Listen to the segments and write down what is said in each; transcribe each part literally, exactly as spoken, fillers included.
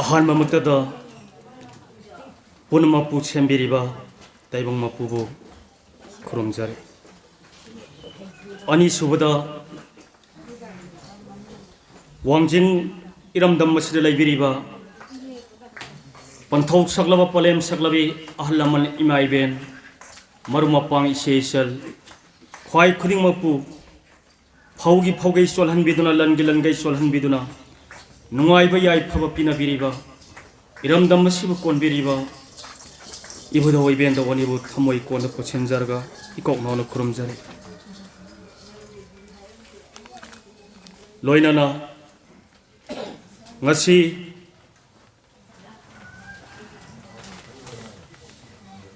ꯑꯍꯥꯟꯕꯃꯛꯇꯗ ꯄꯨꯝꯅꯃꯛꯄꯨ ꯁꯦꯝꯕꯤꯔꯤꯕ ꯇꯥꯏꯕꯪ ꯃꯄꯨꯕꯨ ꯈꯨꯔꯨꯝꯖꯔꯤ꯫ ꯑꯅꯤꯁꯨꯕꯗ, ꯋꯥꯡꯖꯤꯡ ꯏꯔꯝꯗꯝ ꯑꯁꯤꯗ ꯂꯩꯕꯤꯔꯤꯕ ꯄꯟꯊꯧ ꯁꯛꯂꯕ, ꯄꯂꯦꯝ ꯁꯛꯂꯕꯤ ꯑꯍꯜ ꯂꯃꯟ, ꯏꯃꯥ ꯏꯕꯦꯟ, ꯃꯔꯨꯞ ꯃꯄꯥꯡ, ꯏꯆꯦ ꯏꯆꯜ, ꯈ꯭ꯋꯥꯏ ꯈꯨꯗꯤꯡꯃꯛꯄꯨ ꯐꯧꯒꯤ ꯐꯧꯒꯩ ꯆꯣꯜꯍꯟꯕꯤꯗꯨꯅ, ꯂꯟꯒꯤ ꯂꯟꯒꯩ ꯆꯣꯜꯍꯟꯕꯤꯗꯨꯅ, ꯅꯨꯡꯉꯥꯏꯕ ꯌꯥꯏꯐꯕ ꯄꯤꯅꯕꯤꯔꯤꯕ, ꯏꯔꯝꯗꯝ ꯑꯁꯤꯕꯨ ꯀꯣꯟꯕꯤꯔꯤꯕ ꯏꯕꯨꯙꯧ ꯏꯕꯦꯟꯗꯧ ꯑꯅꯤꯕꯨ ꯊꯃꯣꯏ ꯀꯣꯟꯗ ꯄꯨꯁꯤꯟꯖꯔꯒ ꯏꯀꯣꯛ ꯅꯧꯅ ꯈꯨꯔꯨꯝꯖꯔꯤ꯫ ꯂꯣꯏꯅꯅ ꯉꯁꯤ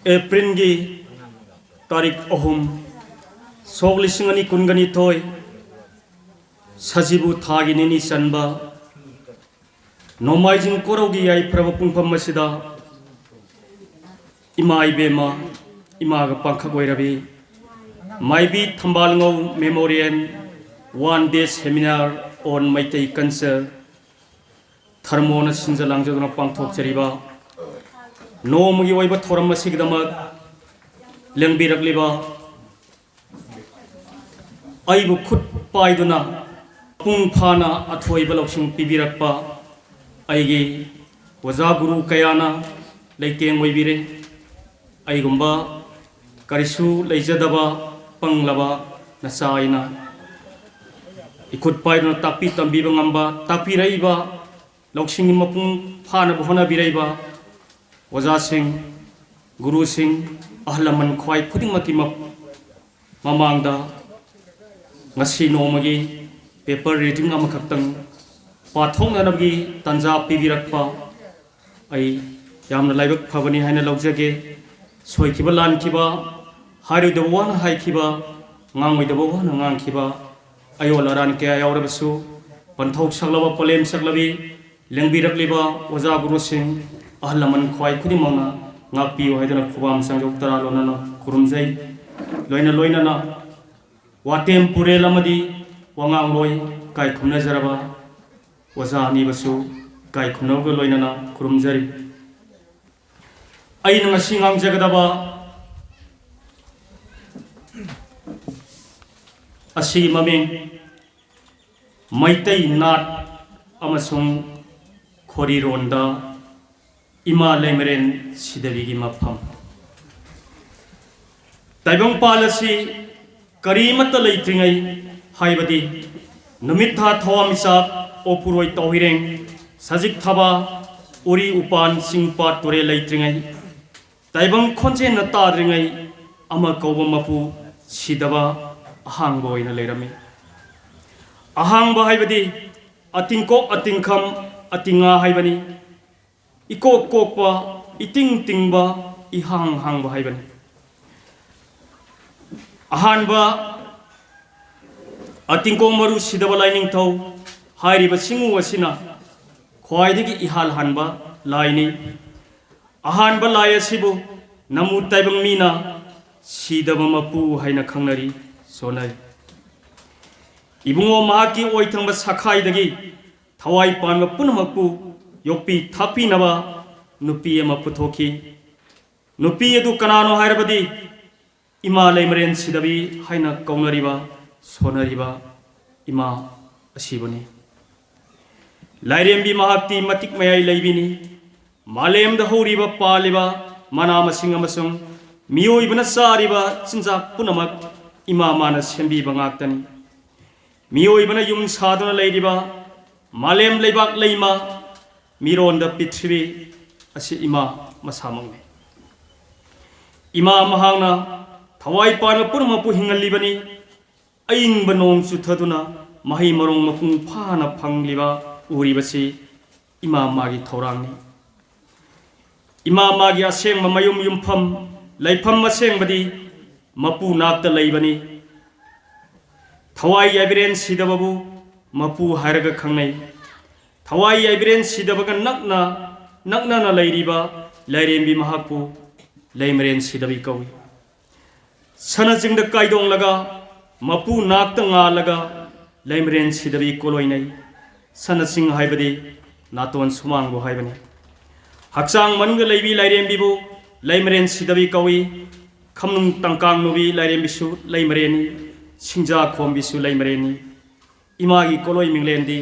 ꯑꯦꯄ꯭ꯔꯤꯜꯒꯤ ꯇꯥꯔꯤꯛ ꯑꯍꯨꯝ, ꯁꯣꯛ ꯂꯤꯁꯤꯡ ꯑꯅꯤ ꯀꯨꯟꯒ ꯅꯤꯊꯣꯏ, ꯁꯖꯤꯕꯨ ꯊꯥꯒꯤ ꯅꯤꯅꯤ ꯆꯟꯕ ꯅꯣꯡꯃꯥꯏꯖꯤꯡ ꯀꯣꯔꯧꯒꯤ ꯌꯥꯏꯐꯔꯕ ꯄꯨꯡꯐꯝ ꯑꯁꯤꯗ ꯏꯃꯥ ꯏꯕꯦꯝꯃ, ꯏꯃꯥꯒ ꯄꯥꯡꯈꯛ ꯑꯣꯏꯔꯕꯤ ꯃꯥꯏꯕꯤ ꯊꯝꯕꯥꯜꯉꯧ Memorial One Day Seminar on Meitei Culture, ꯊꯔꯃꯣꯅ ꯁꯤꯟꯖ ꯂꯥꯡꯖꯗꯨꯅ ꯄꯥꯡꯊꯣꯛꯆꯔꯤꯕ ꯅꯣꯡꯃꯒꯤ ꯑꯣꯏꯕ ꯊꯧꯔꯝ ꯑꯁꯤꯒꯤꯗꯃꯛ ꯂꯦꯡꯕꯤꯔꯛꯂꯤꯕ, ꯑꯩꯕꯨ ꯈꯨꯠ ꯄꯥꯏꯗꯨꯅ ꯃꯄꯨꯡ ꯐꯥꯅ ꯑꯊꯣꯏꯕ ꯂꯧꯁꯤꯡ ꯄꯤꯕꯤꯔꯛꯄ ꯑꯩꯒꯤ ꯑꯣꯖꯥ ꯒꯨꯔꯨ ꯀꯌꯥꯅ ꯂꯩꯇꯦꯡ ꯑꯣꯏꯕꯤꯔꯦ꯫ ꯑꯩꯒꯨꯝꯕ ꯀꯔꯤꯁꯨ ꯂꯩꯖꯗꯕ ꯄꯪꯂꯕ ꯅꯆꯥ ꯑꯩꯅ ꯏꯈꯨꯠ ꯄꯥꯏꯗꯨꯅ ꯇꯥꯛꯄꯤ ꯇꯝꯕꯤꯕ ꯉꯝꯕ, ꯇꯥꯛꯄꯤꯔꯛꯏꯕ, ꯂꯧꯁꯤꯡꯒꯤ ꯃꯄꯨꯡ ꯐꯥꯅꯕ ꯍꯣꯠꯅꯕꯤꯔꯛꯏꯕ ꯑꯣꯖꯥꯁꯤꯡ, ꯒꯨꯔꯨꯁꯤꯡ, ꯑꯍꯜ ꯂꯃꯟ ꯈ꯭ꯋꯥꯏ ꯈꯨꯗꯤꯡꯃꯛꯀꯤ ꯃ-, ꯃꯃꯥꯡꯗ ꯉꯁꯤ ꯅꯣꯡꯃꯒꯤ paper reading ꯑꯃꯈꯛꯇꯪ ꯄꯥꯊꯣꯛꯅꯅꯕꯒꯤ ꯇꯥꯟꯖꯥ ꯄꯤꯕꯤꯔꯛꯄ ꯑꯩ ꯌꯥꯝꯅ ꯂꯥꯏꯕꯛ ꯐꯕꯅꯤ ꯍꯥꯏꯅ ꯂꯧꯖꯒꯦ꯫ ꯁꯣꯏꯈꯤꯕ ꯂꯥꯟꯈꯤꯕ, ꯍꯥꯏꯔꯣꯏꯗꯕ ꯋꯥꯅ ꯍꯥꯏꯈꯤꯕ, ꯉꯥꯡꯉꯣꯏꯗꯕ ꯋꯥꯅ ꯉꯥꯡꯈꯤꯕ, ꯑꯌꯣꯜ ꯑꯔꯥꯟ ꯀꯌꯥ ꯌꯥꯎꯔꯕꯁꯨ, ꯄꯟꯊꯧ ꯁꯛꯂꯕ, ꯄꯣꯂꯦꯝ ꯁꯛꯂꯕꯤ, ꯂꯦꯡꯕꯤꯔꯛꯂꯤꯕ ꯑꯣꯖꯥ ꯒꯨꯔꯨꯁꯤꯡ, ꯑꯍꯜ ꯂꯃꯟ ꯈ꯭ꯋꯥꯏ ꯈꯨꯗꯤꯡꯃꯛꯅ ꯉꯥꯛꯄꯤꯌꯨ ꯍꯥꯏꯗꯨꯅ ꯈꯨꯕꯥꯝ ꯆꯪꯖꯧ ꯇꯔꯥ ꯂꯣꯟꯅꯅ ꯈꯨꯔꯨꯝꯖꯩ꯫ ꯂꯣꯏꯅ ꯂꯣꯏꯅꯅ ꯋꯥꯇꯦꯝ ꯄꯨꯔꯦꯜ ꯑꯃꯗꯤ ꯋꯥꯉꯥꯡꯂꯣꯏ ꯀꯥꯏ ꯈꯨꯝꯅꯖꯔꯕ ꯑꯣꯖꯥ ꯑꯅꯤꯕꯁꯨ ꯏꯀꯥꯏ ꯈꯨꯝꯅꯕꯒ ꯂꯣꯏꯅꯅ ꯈꯨꯔꯨꯝꯖꯔꯤ꯫ ꯑꯩꯅ ꯉꯁꯤ ꯉꯥꯡꯖꯒꯗꯕ ꯑꯁꯤꯒꯤ ꯃꯃꯤꯡ ꯃꯩꯇꯩ ꯅꯥꯠ ꯑꯃꯁꯨꯡ ꯈꯣꯔꯤꯔꯣꯟꯗ ꯏꯃꯥ ꯂꯩꯃꯔꯦꯟ ꯁꯤꯗꯕꯤꯒꯤ ꯃꯐꯝ꯫ ꯇꯥꯏꯕꯪꯄꯥꯜ ꯑꯁꯤ ꯀꯔꯤꯃꯠꯇ ꯂꯩꯇ꯭ꯔꯤꯉꯩ, ꯍꯥꯏꯕꯗꯤ ꯅꯨꯃꯤꯠ ꯊꯥ ꯊꯋꯥꯟꯃꯤꯆꯥꯛ ꯑꯣꯄꯨꯔꯣꯏ ꯇꯧꯍꯤꯔꯦꯡ ꯁꯖꯤꯛ ꯊꯕꯥ ꯎꯔꯤ ꯎꯄꯥꯟ ꯆꯤꯡ ꯄꯥꯠ ꯇꯨꯔꯦꯜ ꯂꯩꯇ꯭ꯔꯤꯉꯩ, ꯇꯥꯏꯕꯪ ꯈꯣꯟꯖꯦꯜꯅ ꯇꯥꯗ꯭ꯔꯤꯉꯩ ꯑꯃ ꯀꯧꯕ ꯃꯄꯨ ꯁꯤꯗꯕ ꯑꯍꯥꯡꯕ ꯑꯣꯏꯅ ꯂꯩꯔꯝꯃꯤ꯫ ꯑꯍꯥꯡꯕ ꯍꯥꯏꯕꯗꯤ ꯑꯇꯤꯡꯀꯣꯛ ꯑꯇꯤꯡꯈꯝ ꯑꯇꯤꯡꯉꯥ ꯍꯥꯏꯕꯅꯤ꯫ ꯏꯀꯣꯛ ꯀꯣꯛꯄ, ꯏꯇꯤꯡ ꯇꯤꯡꯕ, ꯏꯍꯥꯡ ꯍꯥꯡꯕ ꯍꯥꯏꯕꯅꯤ꯫ ꯑꯍꯥꯟꯕ ꯑꯇꯤꯡꯀꯣꯛ ꯃꯔꯨ ꯁꯤꯗꯕ ꯂꯥꯏꯅꯤꯡꯊꯧ ꯍꯥꯏꯔꯤꯕ ꯆꯤꯡꯉꯨ ꯑꯁꯤꯅ ꯈ꯭ꯋꯥꯏꯗꯒꯤ ꯏꯍꯥꯜ ꯍꯥꯟꯕ ꯂꯥꯏꯅꯤ꯫ ꯑꯍꯥꯟꯕ ꯂꯥꯏ ꯑꯁꯤꯕꯨ ꯅꯃꯨ ꯇꯥꯏꯕꯪ ꯃꯤꯅ ꯁꯤꯗꯕ ꯃꯄꯨ ꯍꯥꯏꯅ ꯈꯪꯅꯔꯤ, ꯁꯣꯟꯅꯔꯤ꯫ ꯏꯕꯨꯡꯉꯣ ꯃꯍꯥꯛꯀꯤ ꯑꯣꯏꯊꯪꯕ ꯁꯈꯥꯏꯗꯒꯤ ꯊꯋꯥꯏ ꯄꯥꯟꯕ ꯄꯨꯝꯅꯃꯛꯄꯨ ꯌꯣꯛꯄꯤ ꯊꯥꯛꯄꯤꯅꯕ ꯅꯨꯄꯤ ꯑꯃ ꯄꯨꯊꯣꯛꯈꯤ꯫ ꯅꯨꯄꯤ ꯑꯗꯨ ꯀꯅꯥꯅꯣ ꯍꯥꯏꯔꯕꯗꯤ ꯏꯃꯥ ꯂꯩꯃꯔꯦꯟ ꯁꯤꯗꯕꯤ ꯍꯥꯏꯅ ꯀꯧꯅꯔꯤꯕ, ꯁꯣꯟꯅꯔꯤꯕ ꯏꯃꯥ ꯑꯁꯤꯕꯨꯅꯤ꯫ ꯂꯥꯏꯔꯦꯝꯕꯤ ꯃꯍꯥꯛꯇꯤ ꯃꯇꯤꯛ ꯃꯌꯥꯏ ꯂꯩꯕꯤꯅꯤ꯫ ꯃꯥꯂꯦꯝꯗ ꯍꯧꯔꯤꯕ, ꯄꯥꯜꯂꯤꯕ ꯃꯅꯥ ꯃꯁꯤꯡ ꯑꯃꯁꯨꯡ ꯃꯤꯑꯣꯏꯕꯅ ꯆꯥꯔꯤꯕ ꯆꯤꯟꯖꯥꯛ ꯄꯨꯝꯅꯃꯛ ꯏꯃꯥ ꯃꯥꯅ ꯁꯦꯝꯕꯤꯕ ꯉꯥꯛꯇꯅꯤ꯫ ꯃꯤꯑꯣꯏꯕꯅ ꯌꯨꯝ ꯁꯥꯗꯨꯅ ꯂꯩꯔꯤꯕ ꯃꯥꯂꯦꯝ ꯂꯩꯕꯥꯛ ꯂꯩꯃ, ꯃꯤꯔꯣꯟꯗ ꯄ꯭ꯔꯤꯊꯤꯕꯤ ꯑꯁꯤ ꯏꯃꯥ ꯃꯁꯥꯃꯛꯅꯤ꯫ ꯏꯃꯥ ꯃꯍꯥꯛꯅ ꯊꯋꯥꯏ ꯄꯥꯟꯕ ꯄꯨꯝꯅꯃꯛꯄꯨ ꯍꯤꯡꯍꯜꯂꯤꯕꯅꯤ꯫ ꯑꯏꯪꯕ ꯅꯣꯡ ꯆꯨꯊꯗꯨꯅ ꯃꯍꯩ ꯃꯔꯣꯡ ꯃꯄꯨꯡ ꯐꯥꯅ ꯐꯪꯂꯤꯕ ꯎꯔꯤꯕꯁꯤ ꯏꯃꯥ ꯃꯥꯒꯤ ꯊꯧꯔꯥꯡꯅꯤ꯫ ꯏꯃꯥ ꯃꯥꯒꯤ ꯑꯁꯦꯡꯕ ꯃꯌꯨꯝ ꯌꯨꯝꯐꯝ ꯂꯩꯐꯝ ꯑꯁꯦꯡꯕꯗꯤ ꯃꯄꯨ ꯅꯥꯛꯇ ꯂꯩꯕꯅꯤ꯫ ꯊꯋꯥꯏ ꯌꯥꯏꯕꯤꯔꯦꯟ ꯁꯤꯗꯕꯕꯨ ꯃꯄꯨ ꯍꯥꯏꯔꯒ ꯈꯪꯅꯩ꯫ ꯊꯋꯥꯏ ꯌꯥꯏꯕꯤꯔꯦꯟ ꯁꯤꯗꯕꯒ ꯅꯛꯅ, ꯅꯛꯅꯅ ꯂꯩꯔꯤꯕ ꯂꯥꯏꯔꯦꯝꯕꯤ ꯃꯍꯥꯛꯄꯨ ꯂꯩꯃꯔꯦꯟ ꯁꯤꯗꯕꯤ ꯀꯧꯏ꯫ ꯁꯅꯥ ꯆꯤꯡꯗ ꯀꯥꯏꯗꯣꯡꯂꯒ ꯃꯄꯨ ꯅꯥꯛꯇ ꯉꯥꯜꯂꯒ ꯂꯩꯃꯔꯦꯟ ꯁꯤꯗꯕꯤ ꯀꯣꯂꯣꯏꯅꯩ꯫ ꯁꯅꯥ ꯆꯤꯡ ꯍꯥꯏꯕꯗꯤ ꯅꯥꯇꯣꯟ ꯁꯨꯃꯥꯡꯕꯨ ꯍꯥꯏꯕꯅꯤ꯫ ꯍꯛꯆꯥꯡ ꯃꯅꯨꯡꯗ ꯂꯩꯕꯤ ꯂꯥꯏꯔꯦꯝꯕꯤꯕꯨ ꯂꯩꯃꯔꯦꯟ ꯁꯤꯗꯕꯤ ꯀꯧꯏ꯫ ꯈꯝꯅꯨꯡ ꯇꯪꯀꯥꯡ ꯅꯨꯕꯤ ꯂꯥꯏꯔꯦꯝꯕꯤꯁꯨ ꯂꯩꯃꯔꯦꯟꯅꯤ꯫ ꯁꯤꯡꯖꯥ ꯈꯣꯝꯕꯤꯁꯨ ꯂꯩꯃꯔꯦꯟꯅꯤ꯫ ꯏꯃꯥꯒꯤ ꯀꯣꯂꯣꯏ ꯃꯤꯡꯂꯦꯟꯗꯤ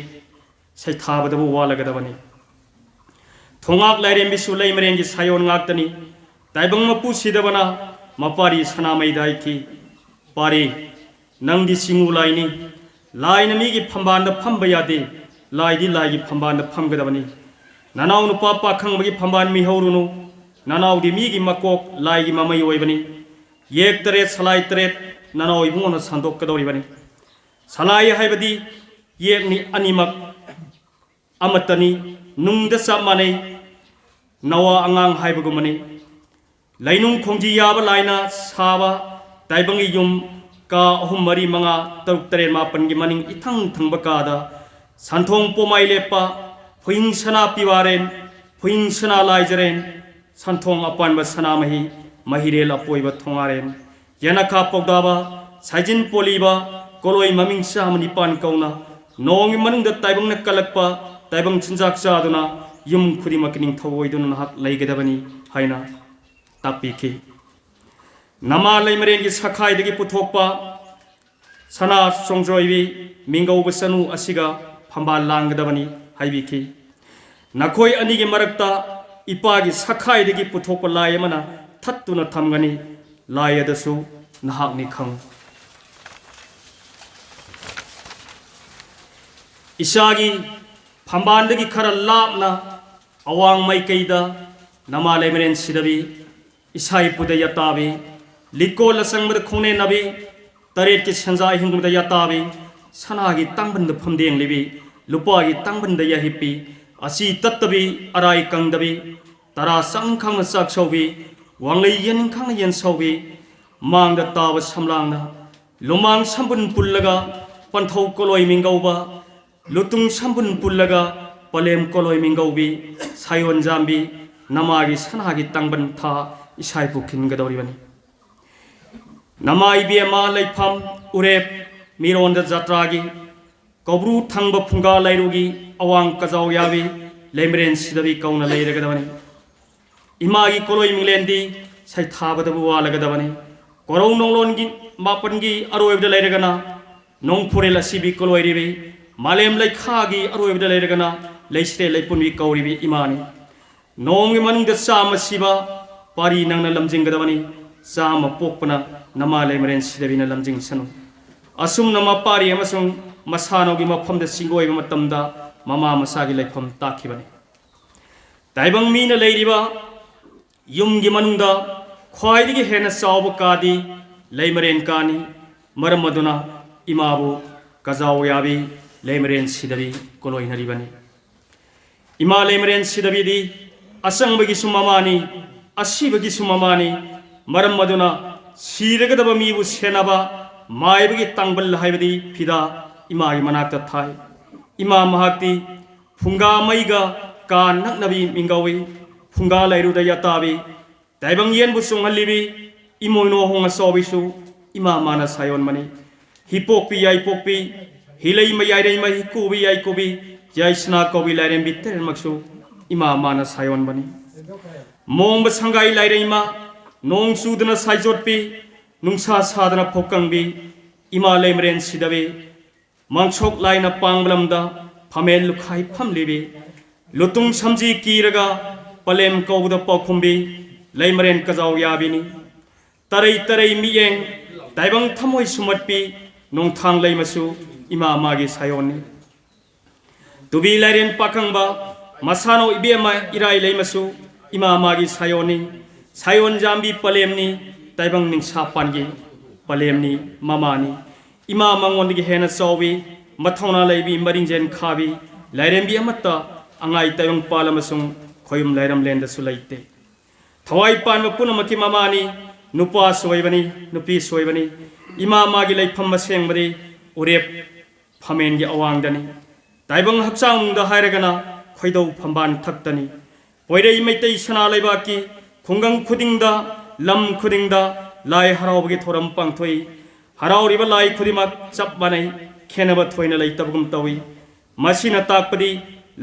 ꯁꯩꯊꯥꯕꯗꯕꯨ ꯋꯥꯠꯂꯒꯗꯕꯅꯤ꯫ ꯊꯣꯉꯥꯛ ꯂꯥꯏꯔꯦꯝꯕꯤꯁꯨ ꯂꯩꯃꯔꯦꯟꯒꯤ ꯁꯥꯌꯣꯟ ꯉꯥꯛꯇꯅꯤ꯫ ꯇꯥꯏꯕꯪ ꯃꯄꯨ ꯁꯤꯗꯕꯅ ꯃꯄꯥꯔꯤ ꯁꯅꯥꯃꯩꯗ ꯍꯥꯏꯈꯤ, "ꯄꯥꯔꯤ, ꯅꯪꯗꯤ ꯆꯤꯡꯉꯨ ꯂꯥꯏꯅꯤ꯫ ꯂꯥꯏꯅ ꯃꯤꯒꯤ ꯐꯝꯕꯥꯜꯗ ꯐꯝꯕ ꯌꯥꯗꯦ꯫ ꯂꯥꯏꯗꯤ ꯂꯥꯏꯒꯤ ꯐꯝꯕꯥꯜꯗ ꯐꯝꯒꯗꯕꯅꯤ꯫ ꯅꯅꯥꯎ ꯅꯨꯄꯥ ꯄꯥꯈꯪꯕꯒꯤ ꯐꯝꯕꯥꯜ ꯃꯤꯍꯧꯔꯨꯅꯨ꯫ ꯅꯅꯥꯎꯗꯤ ꯃꯤꯒꯤ ꯃꯀꯣꯛ ꯂꯥꯏꯒꯤ ꯃꯃꯩ ꯑꯣꯏꯕꯅꯤ꯫ ꯌꯦꯛ ꯇꯔꯦꯠ ꯁꯂꯥꯏ ꯇꯔꯦꯠ ꯅꯅꯥꯎ ꯏꯕꯨꯡꯉꯣꯅ ꯁꯟꯗꯣꯛꯀꯗꯧꯔꯤꯕꯅꯤ꯫ ꯁꯂꯥꯏ ꯍꯥꯏꯕꯗꯤ ꯌꯦꯛꯅꯤ ꯑꯅꯤꯃꯛ ꯑꯃꯠꯇꯅꯤ, ꯅꯨꯡꯗ ꯆꯞ ꯃꯥꯟꯅꯩ, ꯅꯋꯥ ꯑꯉꯥꯡ ꯍꯥꯏꯕꯒꯨꯝꯕꯅꯤ꯫ ꯂꯩꯅꯨꯡ ꯈꯣꯡꯖꯤ ꯌꯥꯕ ꯂꯥꯏꯅ ꯁꯥꯕ ꯇꯥꯏꯕꯪꯒꯤ ꯌꯨꯝ ꯀꯥ ꯑꯍꯨꯝ, ꯃꯔꯤ, ꯃꯉꯥ, ꯇꯔꯨꯛ, ꯇꯔꯦꯠ, ꯃꯥꯄꯟꯒꯤ ꯃꯅꯤꯡ ꯏꯊꯪ ꯊꯪꯕ ꯀꯥꯗ ꯁꯟꯊꯣꯡ ꯄꯣꯃꯥꯏ ꯂꯦꯞꯄ, ꯐꯨꯏꯡ ꯁꯅꯥ ꯄꯤꯋꯥꯔꯦꯟ, ꯐꯨꯏꯡ ꯁꯅꯥ ꯂꯥꯏꯖꯔꯦꯟ, ꯁꯟꯊꯣꯡ ꯑꯄꯥꯟꯕ ꯁꯅꯥꯃꯍꯤ, ꯃꯍꯤꯔꯦꯜ ꯑꯄꯣꯏꯕ ꯊꯣꯉꯥꯔꯦꯟ, ꯌꯦꯅꯈꯥ ꯄꯧꯗꯥꯕ, ꯁꯥꯏꯖꯤꯟ ꯄꯣꯂꯤꯕ, ꯀꯣꯂꯣꯏ ꯃꯃꯤꯡ ꯆꯥꯝꯃ ꯅꯤꯄꯥꯟ ꯀꯧꯅ ꯅꯣꯡꯒꯤ ꯃꯅꯨꯡꯗ ꯇꯥꯏꯕꯪꯅ ꯀꯜꯂꯛꯄ ꯇꯥꯏꯕꯪ ꯆꯤꯟꯖꯥꯛ ꯆꯥꯗꯨꯅ ꯌꯨꯝ ꯈꯨꯗꯤꯡꯃꯛꯀꯤ ꯅꯤꯡꯊꯧ ꯑꯣꯏꯗꯨꯅ ꯅꯍꯥꯛ ꯂꯩꯒꯗꯕꯅꯤ" ꯍꯥꯏꯅ ꯇꯥꯛꯄꯤꯈꯤ꯫ ꯅꯃꯥ ꯂꯩꯃꯔꯦꯟꯒꯤ ꯁꯈꯥꯏꯗꯒꯤ ꯄꯨꯊꯣꯛꯄ ꯁꯅꯥ ꯆꯣꯡꯖꯣꯏꯕꯤ ꯃꯤꯡꯒꯧꯕ ꯆꯅꯨ ꯑꯁꯤꯒ ꯐꯝꯕꯥꯜ ꯂꯥꯡꯒꯗꯕꯅꯤ ꯍꯥꯏꯕꯤꯈꯤ꯫ ꯅꯈꯣꯏ ꯑꯅꯤꯒꯤ ꯃꯔꯛꯇ ꯏꯄꯥꯒꯤ ꯁꯈꯥꯏꯗꯒꯤ ꯄꯨꯊꯣꯛꯄ ꯂꯥꯏ ꯑꯃꯅ ꯊꯠꯇꯨꯅ ꯊꯝꯒꯅꯤ꯫ ꯂꯥꯏ ꯑꯗꯨꯁꯨ ꯅꯍꯥꯛꯅꯤ ꯈꯪꯉꯨ꯫ ꯏꯆꯥꯒꯤ ꯐꯝꯕꯥꯜꯗꯒꯤ ꯈꯔ ꯂꯥꯞꯅ ꯑꯋꯥꯡ ꯃꯥꯏꯀꯩꯗ ꯅꯃꯥ ꯂꯩꯃꯔꯦꯟ ꯁꯤꯗꯕꯤ ꯏꯁꯥ ꯏꯄꯨꯗ ꯌꯥꯇꯥꯕꯤ, ꯂꯤꯀꯣꯜ ꯑꯁꯪꯕꯗ ꯈꯣꯡꯅꯦꯟꯅꯕꯤ, ꯇꯔꯦꯠꯀꯤ ꯁꯦꯟꯖꯥ ꯑꯍꯤꯡꯕꯗ ꯌꯥꯇꯥꯕꯤ, ꯁꯅꯥꯒꯤ ꯇꯥꯡꯕꯟꯗ ꯐꯝꯗꯦꯡꯂꯤꯕꯤ, ꯂꯨꯄꯥꯒꯤ ꯇꯥꯡꯕꯟꯗ ꯌꯥꯍꯤꯞꯄꯤ, ꯑꯁꯤ ꯇꯠꯇꯕꯤ, ꯑꯔꯥꯏ ꯀꯪꯗꯕꯤ, ꯇꯔꯥ ꯆꯪ ꯈꯪꯅ ꯆꯥꯛ ꯁꯧꯕꯤ, ꯋꯥꯡꯂꯩ ꯌꯦꯟ ꯈꯪꯅ ꯌꯦꯟ ꯁꯧꯕꯤ, ꯃꯥꯡꯗ ꯇꯥꯕ ꯁꯝꯂꯥꯡꯅ, ꯂꯨꯃꯥꯡ ꯁꯝꯕꯨꯟ ꯄꯨꯜꯂꯒ ꯄꯟꯊꯧ ꯀꯣꯂꯣꯏ ꯃꯤꯡꯒꯧꯕ, ꯂꯨꯇꯨꯡ ꯁꯝꯕꯨꯟ ꯄꯨꯜꯂꯒ ꯄꯂꯦꯝ ꯀꯣꯂꯣꯏ ꯃꯤꯡꯒꯧꯕꯤ, ꯁꯥꯌꯣꯟ ꯖꯥꯝꯕꯤ, ꯅꯃꯥꯒꯤ ꯁꯅꯥꯒꯤ ꯇꯥꯡꯕꯟ ꯊꯥ ꯏꯁꯥ ꯏꯄꯨ ꯈꯤꯟꯒꯗꯧꯔꯤꯕꯅꯤ꯫ ꯅꯃꯥ ꯏꯕꯦꯝꯃ ꯂꯩꯐꯝ ꯎꯔꯦꯞ ꯃꯤꯔꯣꯟꯗ ꯖꯇ꯭ꯔꯥꯒꯤ ꯀꯧꯕ꯭ꯔꯨ ꯊꯪꯕ ꯐꯨꯡꯒꯥ ꯂꯩꯔꯨꯒꯤ ꯑꯋꯥꯡ ꯀꯖꯥꯎ ꯌꯥꯕꯤ ꯂꯩꯃꯔꯦꯟ ꯁꯤꯗꯕꯤ ꯀꯧꯅ ꯂꯩꯔꯒꯗꯕꯅꯤ꯫ ꯏꯃꯥꯒꯤ ꯀꯣꯂꯣꯏ ꯃꯤꯡꯂꯦꯟꯗꯤ ꯁꯩꯊꯥꯕꯗꯕꯨ ꯋꯥꯜꯂꯒꯗꯕꯅꯤ꯫ ꯀꯣꯔꯧ ꯅꯣꯡꯂꯣꯟꯒꯤ ꯃꯥꯄꯟꯒꯤ ꯑꯔꯣꯏꯕꯗ ꯂꯩꯔꯒꯅ ꯅꯣꯡꯐꯨꯔꯦꯜ ꯑꯁꯤꯕꯤ ꯀꯣꯂꯣꯏꯔꯤꯕꯤ, ꯃꯥꯂꯦꯝ ꯂꯩꯈꯥꯒꯤ ꯑꯔꯣꯏꯕꯗ ꯂꯩꯔꯒꯅ ꯂꯩꯁꯤꯔꯦꯜ ꯂꯩꯄꯨꯟꯕꯤ ꯀꯧꯔꯤꯕꯤ ꯏꯃꯥꯅꯤ꯫ ꯅꯣꯡꯒꯤ ꯃꯅꯨꯡꯗ ꯆꯥꯝꯃ ꯁꯤꯕ ꯄꯥꯔꯤ ꯅꯪꯅ ꯂꯝꯖꯤꯡꯒꯗꯕꯅꯤ꯫ ꯆꯥꯝꯃ ꯄꯣꯛꯄꯅ ꯅꯃꯥ ꯂꯩꯃꯔꯦꯟ ꯁꯤꯗꯕꯤꯅ ꯂꯝꯖꯤꯡꯁꯅꯨ꯫ ꯑꯁꯨꯝꯅ ꯃꯄꯥꯔꯤ ꯑꯃꯁꯨꯡ ꯃꯁꯥꯅꯧꯒꯤ ꯃꯐꯝꯗ ꯆꯤꯡꯒꯣꯏꯕ ꯃꯇꯝꯗ ꯃꯃꯥ ꯃꯆꯥꯒꯤ ꯂꯩꯐꯝ ꯇꯥꯛꯈꯤꯕꯅꯤ꯫ ꯇꯥꯏꯕꯪ ꯃꯤꯅ ꯂꯩꯔꯤꯕ ꯌꯨꯝꯒꯤ ꯃꯅꯨꯡꯗ ꯈ꯭ꯋꯥꯏꯗꯒꯤ ꯍꯦꯟꯅ ꯆꯥꯎꯕ ꯀꯥꯗꯤ ꯂꯩꯃꯔꯦꯟ ꯀꯥꯅꯤ꯫ ꯃꯔꯝ ꯑꯗꯨꯅ ꯏꯃꯥꯕꯨ ꯀꯖꯥꯎ ꯌꯥꯕꯤ ꯂꯩꯃꯔꯦꯟ ꯁꯤꯗꯕꯤ ꯀꯣꯂꯣꯏꯅꯔꯤꯕꯅꯤ꯫ ꯏꯃꯥ ꯂꯩꯃꯔꯦꯟ ꯁꯤꯗꯕꯤꯗꯤ ꯑꯆꯪꯕꯒꯤꯁꯨ ꯃꯃꯥꯅꯤ, ꯑꯁꯤꯕꯒꯤꯁꯨ ꯃꯃꯥꯅꯤ꯫ ꯃꯔꯝ ꯑꯗꯨꯅ ꯁꯤꯔꯒꯗꯕ ꯃꯤꯕꯨ ꯁꯦꯟꯅꯕ ꯃꯥꯏꯕꯒꯤ ꯇꯥꯡꯕꯜ ꯍꯥꯏꯕꯗꯤ ꯐꯤꯗꯥ ꯏꯃꯥꯒꯤ ꯃꯅꯥꯛꯇ ꯊꯥꯏ꯫ ꯏꯃꯥ ꯃꯍꯥꯛꯇꯤ ꯐꯨꯡꯒꯥ ꯃꯩꯒ ꯀꯥ ꯅꯛꯅꯕꯤ ꯃꯤꯡꯒꯧꯏ꯫ ꯐꯨꯡꯒꯥ ꯂꯩꯔꯨꯗ ꯌꯥꯇꯥꯕꯤ, ꯇꯥꯏꯕꯪ ꯌꯦꯟꯕꯨ ꯆꯣꯡꯍꯜꯂꯤꯕꯤ ꯏꯃꯣꯏꯅꯣ ꯍꯣꯡ ꯑꯆꯥꯎꯕꯤꯁꯨ ꯏꯃꯥ ꯃꯥꯅ ꯁꯥꯌꯣꯟꯕꯅꯤ꯫ ꯍꯤꯄꯣꯛꯄꯤ ꯌꯥꯏꯄꯣꯛꯄꯤ, ꯍꯤꯂꯩꯃ ꯌꯥꯏꯔꯩꯃ, ꯍꯤꯀꯨꯕꯤ ꯌꯥꯏꯀꯨꯕꯤ, ꯌꯥꯏꯁꯅꯥ ꯀꯧꯕꯤ ꯂꯥꯏꯔꯦꯝꯕꯤ ꯇꯔꯦꯠꯃꯛꯁꯨ ꯏꯃꯥ ꯃꯥꯅ ꯁꯥꯌꯣꯟꯕꯅꯤ꯫ ꯃꯣꯡꯕ ꯁꯪꯒꯥꯏ ꯂꯥꯏꯔꯩꯃ, ꯅꯣꯡ ꯆꯨꯗꯅ ꯁꯥꯏꯖꯣꯠꯄꯤ, ꯅꯨꯡꯁꯥ ꯁꯥꯗꯅ ꯐꯧꯀꯪꯕꯤ, ꯏꯃꯥ ꯂꯩꯃꯔꯦꯟ ꯁꯤꯗꯕꯤ, ꯃꯥꯡꯁꯣꯛ ꯂꯥꯏꯅ ꯄꯥꯡꯕ ꯂꯝꯗ ꯐꯝꯃꯦꯟ ꯂꯨꯈꯥꯏ ꯐꯝꯂꯤꯕꯤ, ꯂꯨꯇꯨꯡ ꯁꯝꯖꯤ ꯀꯤꯔꯒ ꯄꯂꯦꯝ ꯀꯧꯕꯗ ꯄꯥꯎꯈꯨꯝꯕꯤ ꯂꯩꯃꯔꯦꯟ ꯀꯖꯥꯎ ꯌꯥꯕꯤꯅꯤ꯫ ꯇꯔꯩ ꯇꯔꯩ ꯃꯤꯠꯌꯦꯡ ꯇꯥꯏꯕꯪ ꯊꯃꯣꯏ ꯁꯨꯝꯍꯠꯄꯤ ꯅꯣꯡꯊꯥꯡ ꯂꯩꯃꯁꯨ ꯏꯃꯥ ꯃꯥꯒꯤ ꯁꯥꯌꯣꯟꯅꯤ꯫ ꯇꯨꯕꯤ ꯂꯥꯏꯔꯦꯟ ꯄꯥꯈꯪꯕ ꯃꯁꯥꯅꯧ ꯏꯕꯦꯝꯃ ꯏꯔꯥꯏ ꯂꯩꯃꯁꯨ ꯏꯃꯥ ꯃꯥꯒꯤ ꯁꯥꯌꯣꯟꯅꯤ꯫ ꯁꯥꯌꯣꯟ ꯌꯥꯝꯕꯤ ꯄꯂꯦꯝꯅꯤ, ꯇꯥꯏꯕꯪ ꯅꯤꯡꯁꯥ ꯄꯥꯟꯒꯤ ꯄꯂꯦꯝꯅꯤ, ꯃꯃꯥꯅꯤ꯫ ꯏꯃꯥ ꯃꯉꯣꯟꯗꯒꯤ ꯍꯦꯟꯅ ꯆꯥꯎꯕꯤ, ꯃꯊꯧꯅꯥ ꯂꯩꯕꯤ, ꯃꯔꯤꯡꯖꯦꯟ ꯈꯥꯕꯤ, ꯂꯥꯏꯔꯦꯝꯕꯤ ꯑꯃꯠꯇ ꯑꯉꯥꯏ ꯇꯥꯏꯕꯪꯄꯥꯜ ꯑꯃꯁꯨꯡ ꯈꯣꯌꯨꯝ ꯂꯥꯏꯔꯝꯂꯦꯟꯗꯁꯨ ꯂꯩꯇꯦ꯫ ꯊꯋꯥꯏ ꯄꯥꯟꯕ ꯄꯨꯝꯅꯃꯛꯀꯤ ꯃꯃꯥꯅꯤ, ꯅꯨꯄꯥꯁꯨ ꯑꯣꯏꯕꯅꯤ, ꯅꯨꯄꯤꯁꯨ ꯑꯣꯏꯕꯅꯤ꯫ ꯏꯃꯥ ꯃꯥꯒꯤ ꯂꯩꯐꯝ ꯑꯁꯦꯡꯕꯗꯤ ꯎꯔꯦꯞ ꯐꯝꯃꯦꯟꯒꯤ ꯑꯋꯥꯡꯗꯅꯤ꯫ ꯇꯥꯏꯕꯪ ꯍꯛꯆꯥꯡꯗ ꯍꯥꯏꯔꯒꯅ ꯈꯣꯏꯗꯧ ꯐꯝꯕꯥꯟ ꯊꯛꯇꯅꯤ꯫ ꯄꯣꯏꯔꯩ ꯃꯩꯇꯩ ꯁꯅꯥ ꯂꯩꯕꯥꯛꯀꯤ ꯈꯨꯡꯒꯪ ꯈꯨꯗꯤꯡꯗ, ꯂꯝ ꯈꯨꯗꯤꯡꯗ ꯂꯥꯏ ꯍꯔꯥꯎꯕꯒꯤ ꯊꯧꯔꯝ ꯄꯥꯡꯊꯣꯛꯏ꯫ ꯍꯔꯥꯎꯔꯤꯕ ꯂꯥꯏ ꯈꯨꯗꯤꯡꯃꯛ ꯆꯞ ꯃꯥꯟꯅꯩ꯫ ꯈꯦꯠꯅꯕ ꯊꯣꯏꯅ ꯂꯩꯇꯕꯒꯨꯝ ꯇꯧꯏ꯫ ꯃꯁꯤꯅ ꯇꯥꯛꯄꯗꯤ